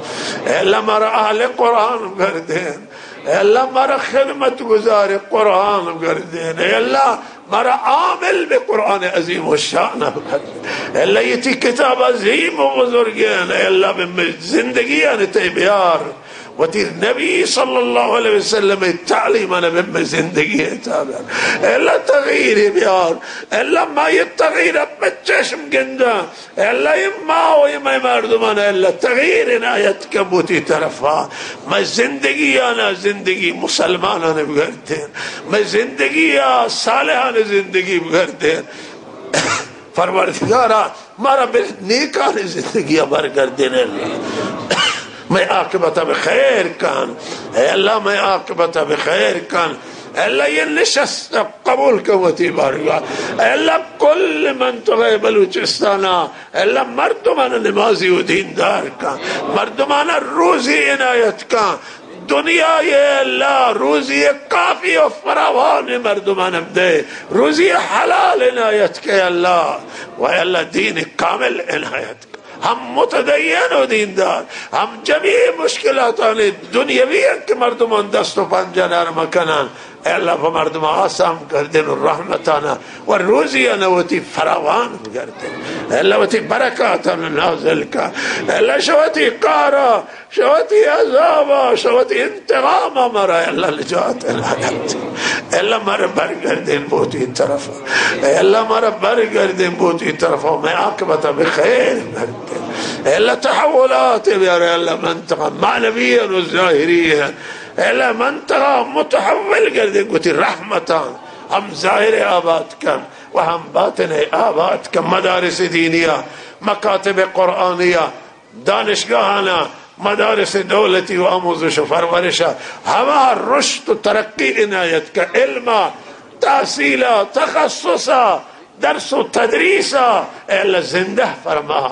اے اللہ، مارا اہل قرآن گردین۔ اے اللہ، مارا خدمت گزار قرآن گردین۔ اے اللہ، مارا عامل بہ قرآن عظیم و شان بگردین۔ اے اللہ، یہ تی کتاب عظیم و بزرگین۔ اے اللہ، بہ مئے زندگیان تہ بیار۔ وتی نبی صلی اللہ علیہ وسلم تعلیمان بہ مئے زندگی تہا بیار۔ اے اللہ، تغییر بیار۔ اے اللہ، ما یہ تغییر پہ چشم گنداں۔ اے اللہ، اے ما و اے مئے مردمان، اے اللہ، تغییر عنایت کن بوتی طرفا۔ مئے زندگیانا زندگی مسلمانان بگردین۔ مئے زندگیا صالحان زندگی بگردین۔ پروردگارا، مارا بہ نیکان زندگیا برگردین۔ اے اللہ، مئے عاقبتا بہ خیر کن۔ اے اللہ، مئے عاقبتا بہ خیر کن۔ اے اللہ، یہ نشست قبول کن وتی بارگاہ۔ اے اللہ، کل منطقہ بلوچستانا، اے اللہ، مردمان نمازی و دیندار کن، مردمان روزی عنایت کن، دنیا، اے اللہ، روزی کافی و فراوان مردمان بدے، روزی حلال عنایت کن، اے اللہ، و اے اللہ، دین کامل عنایت کن۔ ہم متدین و دیندار، ہم جمیع مشکلاتانی دنیاوی انت کہ مردمان دست و پنجہ نرم کنن، اے اللہ، پہ مردم آسان گردین و رحمتانا و روزیانا وتی فراوان گردین۔ اے اللہ، وتی برکاتانا نازل کن۔ اے اللہ، شہ وتی قہرا، شہ وتی عذابا، شہ وتی انتقاما مارا، اے اللہ، نجات عنایت۔ اے اللہ، مارا برگردین بوتی طرفا۔ اے اللہ، مارا برگردین بوتی طرفا، مئے عاقبتا بہ خیر گردین۔ اے اللہ، تحولات بیار، اے اللہ، منطقہ معنوی و ظاہری۔ اے اللہ، منطقہ متحول گردین گوتی رحمتان، ہم ظاہر آباد کن و ہم باطن آباد کن۔ مدارس دینیا، مکاتب قرآنیا، دانشگاہانا، مدارس دولتی و آموزش و پرورشا، ہما رشد و ترقی عنایت کن۔ علما، تحصیلا، تخصصا، درس و تدریسا، اے اللہ، زندہ فرما۔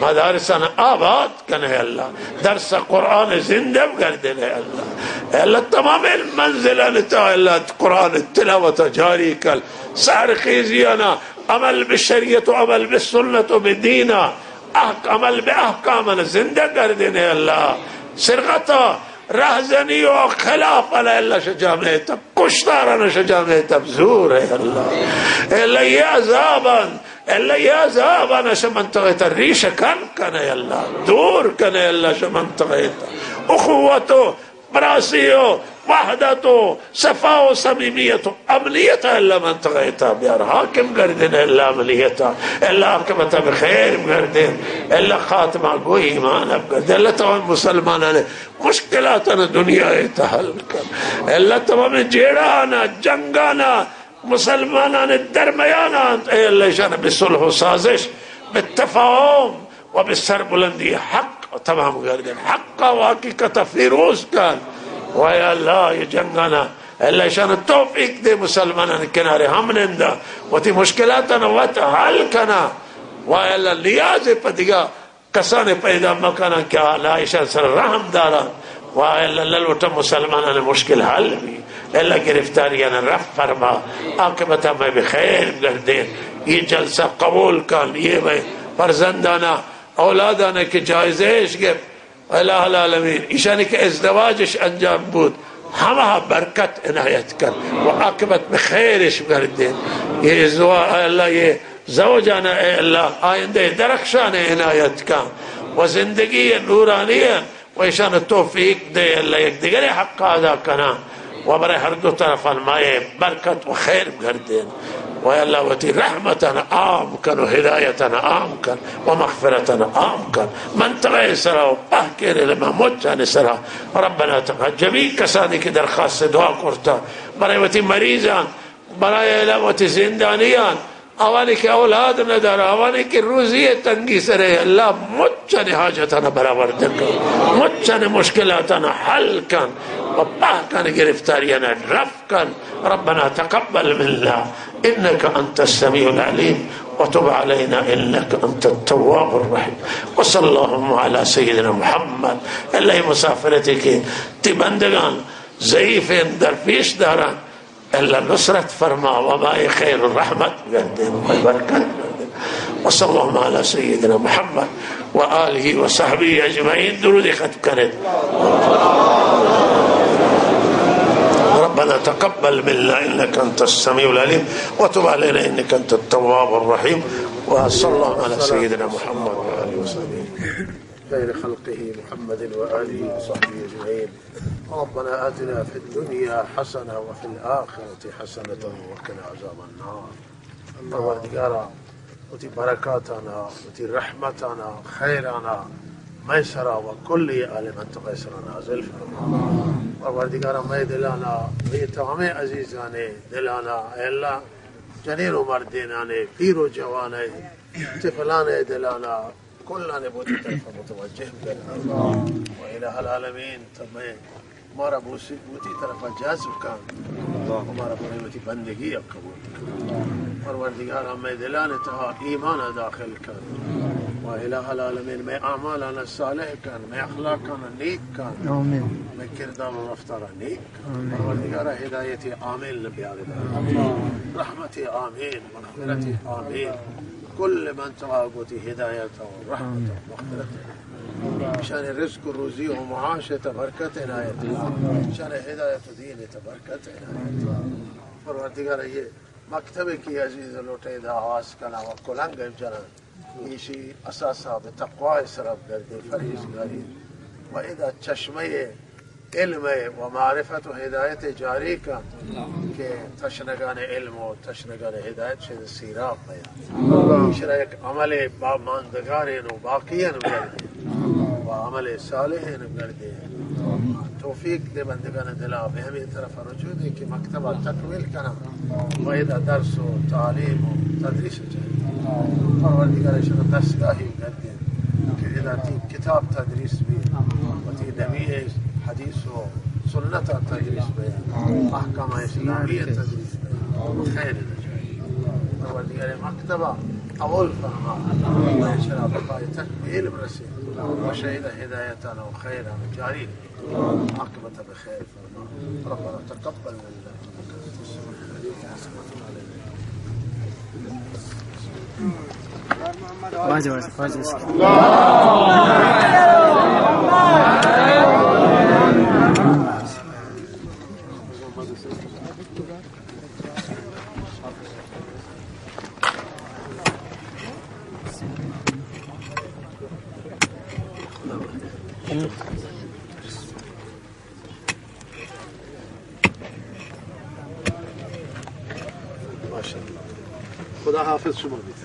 مدارسانا آباد کن، اے اللہ، درس قرآن زندہ گردین، اے اللہ۔ اے اللہ، تمام منزلان تہا، اے اللہ، قرآن تلاوتا جاری کن۔ سحر خیزیانا، عمل بہ شریعت و عمل بہ سنت و بہ دینا، احک-، عمل بہ احکامانا زندہ گردین، اے اللہ۔ سرقتا، رہزنی و خلافانا، اے اللہ، شہ جامعہ تہا، کشتارانا شہ جامعہ تہا بزور، اے اللہ۔ اے اللہ، یہ عذابان، اے اللہ، یہ عذابانا شہ منطقہ تہا ریشہ کن کن، اے اللہ، دور کن، اے اللہ، شہ منطقہ تہا۔ اخوت و براسی و وحدت و صفا و صمیمیت و امنیت، اے اللہ، منطقہ تہا بیار، حاکم گردین، اے اللہ، امنیتا۔ اے اللہ، عاقبتا بہ خیر گردین۔ اے اللہ، خاتمہ گو ایمان بگردین۔ اے اللہ، تمام مسلمانان مشکلاتانا دنیا تہا حل کن۔ اے اللہ، تمام جیڑہانا، جنگانا، مسلمانان درمیانا انت، اے اللہ، ایشانا بہ صلح و سازش، بہ تفاہم و بہ سربلندی حق تمام گردین۔ حقا و حقیقتا فیروز کن۔ و اے اللہ، یہ جنگانا، اے اللہ، ایشانا توفیق دے، مسلمانان کنارے ہم نندا، وتی مشکلاتانا وت حل کنا۔ و اے اللہ، نیاز پہ دگہ کسانے پیدا مکنن کہ آ اللہ ایشان سر رحم دارن۔ و اے اللہ، لوٹن مسلمانان مشکل حل بی۔ اللہ گرفتاریانا رفع فرما، عاقبتا مئے بخیر بگردین۔ یہ جلسہ قبول کن، یہ مئے فرزندانا، اولادانا کہ جائزہ‌اش گپت، الہ العالمین، ایشانی کہ ازدواجش انجام بوت، ہمہ برکت عنایت کن و عاقبت بخیرش بگردین۔ یہ ازدواج، اے اللہ، یہ زوجانا، اے اللہ، آئندہ درخشان عنایت کن و زندگی نورانی و ایشان توفیق دے، اللہ، یک دیگرے حق ادا کناں و برای ہر دو طرفان مئے برکت و خیر بگردین۔ و اللہ، وتی رحمتان عام کن و ہدایتان عام کن و مغفرتان عام کن۔ منطقہ سرا و پہکیں علما مچان سرا، ربنا تقبل، جمیع کسانی کہ درخواست دعا کرتا، برای وتی مریضان، برای اللہ وتی زندانیان، آوانی کہ اولاد ندارہ، آوانی کہ روزی تنگی سرے، اللہ مچان حاجتان برآورد کن، مچان مشکلاتان حل کن و پہکان گرفتاریان رفع کن۔ ربنا تقبل منا انك انت السميع العليم وتب علينا انك انت التواب الرحيم. وصلى اللهم على سيدنا محمد. اللہ، مسافرتی کہ تی بندگان ضعیفین، درپیش داران، اللہ نصرت فرما و مئے خیر و رحمت گردین و برکت گردین۔ وصلى اللهم على سيدنا محمد وآله وصحبه أجمعين. درود ختم کنید۔ ربنا تقبل منا إنك أنت السميع العليم وتب علينا إنك أنت التواب الرحيم. وصلى الله على سيدنا محمد وآله وصحبه خير خلقه محمد وآله وصحبه أجمعين. ربنا آتنا في الدنيا حسنة وفي الآخرة حسنة وقنا عذاب النار. پروردگارا، وتی برکاتانا، وتی رحمتانا، خیرانا مئے سرا و کلی اہل منطقہ سرا نازل فرما۔ پروردگارا، مئے دلانا، مئے تمامیں عزیزانے دلانا، اے اللہ، جنین و مردینانے، پیر و جوانے، طفلانے دلانا، کلان وتی طرفا متوجہ بکن۔ و الہ العالمین، تو مئے، مارا بوسی، وتی طرفا جذب کن۔ و مارا برای وتی بندگی قبول کن۔ پروردگارا، مئے دلان تہا ایمان داخل کن۔ و الہ العالمین، مئے اعمالان صالح کن، مئے اخلاقان نیک کن۔ آمین۔ مئے کردار و رفتارا نیک کن۔ آمین۔ پروردگارا، ہدایت عامل بیار۔ آمین۔ رحمت عامل، مغفرت عامل۔ کل منطقہ گوتی ہدایت و رحمت و مغفرت۔ شان رزق و روزی و معاش تا برکت عنایت۔ شان ہدایت و دین تا برکت عنایت۔ پروردگار، یہ مکتب کی عزیز لوٹے دا آس کنا و کلنگ جنان۔ ایشی اساسا بہ تقوی سرا گردے، پرہیزگاری و ادا چشمہ علم و معرفت و ہدایت جاری کن کہ تشنگان علم و تشنگان ہدایت شد سیراب بیان۔ ایشرا یک عمل با ماندگارین و باقیین بگردے و عمل صالحین بگردے۔ توفیق دے بندگان دلا بہ ہمیں طرف رجوع دے کہ مکتبہ تکمیل کناں و ادا درس و تعلیم و تدریس جائے۔ پروردگار، ایشرا دستگاہی گردے کہ ادا تی کتاب تدریس بی، وتی نبی حدیث و سنت تدریس بی، احکام اسلامی تدریس بی، خیر جائے۔ پروردگار، مکتبہ قبول فرما، ایشرا بپائے تکمیل برسے و شہید ہدایتان و خیران جاری۔ عاقبت بخیر فرما۔ ربنا تقبل منا انك انت السميع العليم وتب علينا۔ واجہ، واجہ، واجہ۔ ماشاءاللہ۔ خدا حافظ شما بیت۔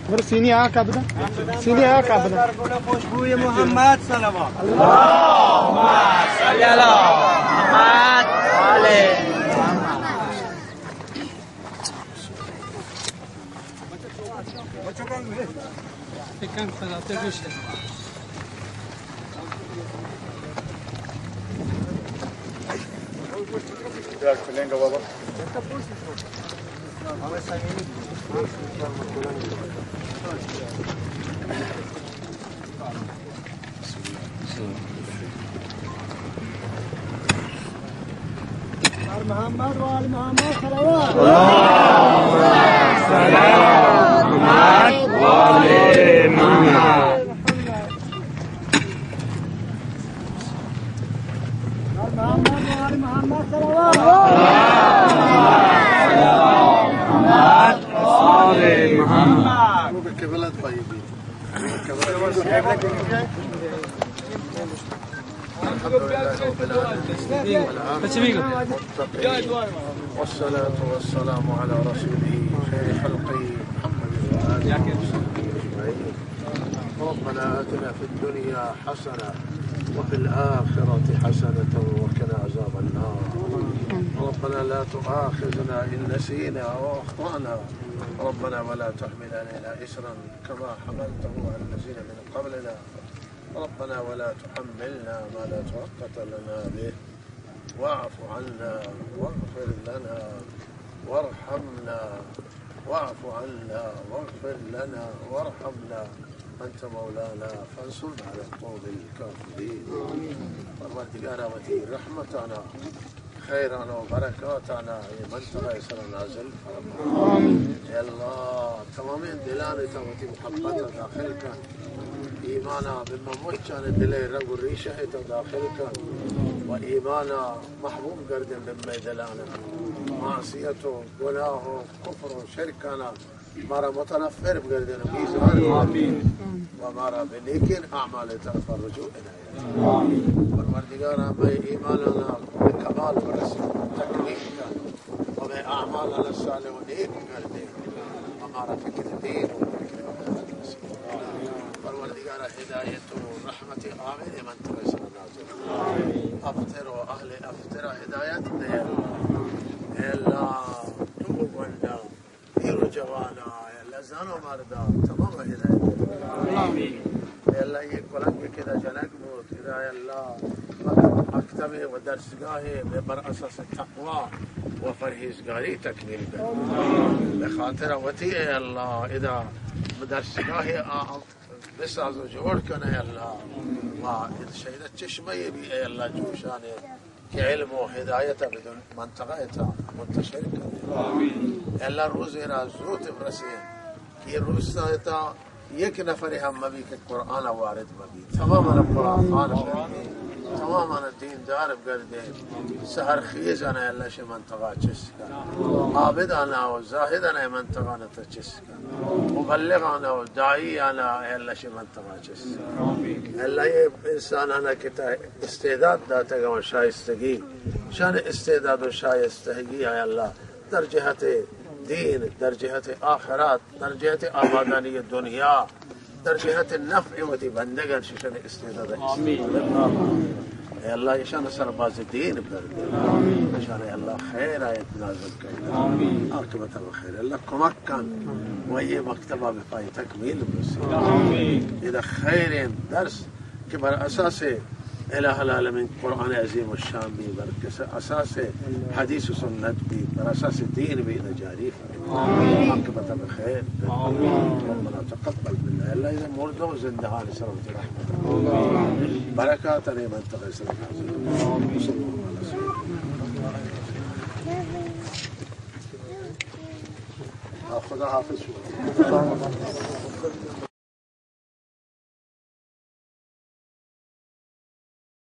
برو سینی آ کا بدن، سینی آ کا بدن. خوشبوی محمد صلوات. اللهم صل علی محمد و آل محمد. محمد و آل محمد صلوات. محمد و آل محمد صلوات. محمد و آل محمد. الحمد لله رب العالمين. والعاقبة للمتقين. والصلاة والسلام على رسوله خير خلقه محمد وآله وصحبه أجمعين. ربنا آتنا في الدنيا حسنة وفي الآخرة حسنة وقنا عذاب النار. ربنا لا تؤاخذنا إن نسينا أو أخطأنا. ربنا ولا تحمل علينا إصرا كما حملته على الذين من قبلنا. ربنا ولا تحملنا ما لا طاقة لنا به. واعف عنا واغفر لنا وارحمنا. واعف عنا واغفر لنا وارحمنا. أنت مولانا فانصرنا على القوم الكافرين. پروردگارا، وتی رحمتانا، خیرانا و برکاتانا اے منطقہ ءِ سرا نازل فرما. اے اللہ، تمامیں دلانی تہا وتی محبت ءَ داخل کن، ایمانا بہ مئے مچانی دل ءِ رگ و ریشہ ءِ تہا داخل کن و ایمانا محبوب گردین بہ مئے دلانا. معصیت و گناہ و کفر و شرکانا مارا متنفر بگردین و بیزار بگردین و مارا بہ نیکین اعمال طرفا رجوع عنایت. پروردگارا، مئے ایمانانا بہ کمال برسین، تکمیل کن و مئے اعمالانا صالح و نیک بگردین و مارا فکر دین و فکر آخرت نصیب. پروردگارا، ہدایت و رحمت عامّ اے منطقہ ءِ سرا نازل. افتر و اہل افترا ہدایت دے. اے اللہ، تو گونڈا پیر و جوانا، اے اللہ، زن و مردا، تمام ہدایت. آمین. اے اللہ، اے کلنگ کہ ادا جنگ بوت، ادا اے اللہ، مکتبے و درسگاہے بہ بر اساس تقوی و پرہیزگاری تکمیل بہ. بہ خاطر وتی اے اللہ، ادا درسگاہے آ بساز و جوڑ کن اے اللہ. و ادا شہید چشمہ بی اے اللہ جوشانے کہ علم و ہدایت بدون منطقہ ءِ تہا منتشر کن. آمین. اے اللہ، روزے را زوت برسین کہ روز ءِ تہا یک نفرے ہم مبی کہ قرآن وارد مبی. تمامانا قرآن خوان بگردین، تمامانا دیندار بگردین، سحر خیزانا اے اللہ شہ منطقہ چست کن. عابدانا و زاہدانا اے منطقہ ءِ تہا چست کن. مبلغانا و داعیانا اے اللہ شہ منطقہ چست کن. اے اللہ، اے انسانانا کہ تہ استعداد داتگ و شائستگی، شان استعداد و شائستگی، اے اللہ، در جہت دین، در جہت آخرت، در جہت آبادانی دنیا، در جہت نفع وتی بندگان ششان استعداد. آمین. اے اللہ، ایشان سر باز دین بر. آمین. ایشان اے اللہ خیر آیت نازل کن. آمین. عاقبت بخیر. اللہ کمک کن و اے مکتبہ بہ پائے تکمیل برسی. آمین. ادا خیرین درس کہ بر اساس الہ العالمین قرآن عظیم الشان بی، بر کس اساس حدیث و سنت بی، بر اساس دین بی، ادا جاری. آمین. عاقبت بخیر. آمین. ربنا تقبل منا. اللہ، اے مردہ و زندہانی سر وتی رحمت. آمین. برکات اے منطقہ ءِ سر نازل. آمین. صلی اللہ علیہ وسلم. خدا حافظ شما.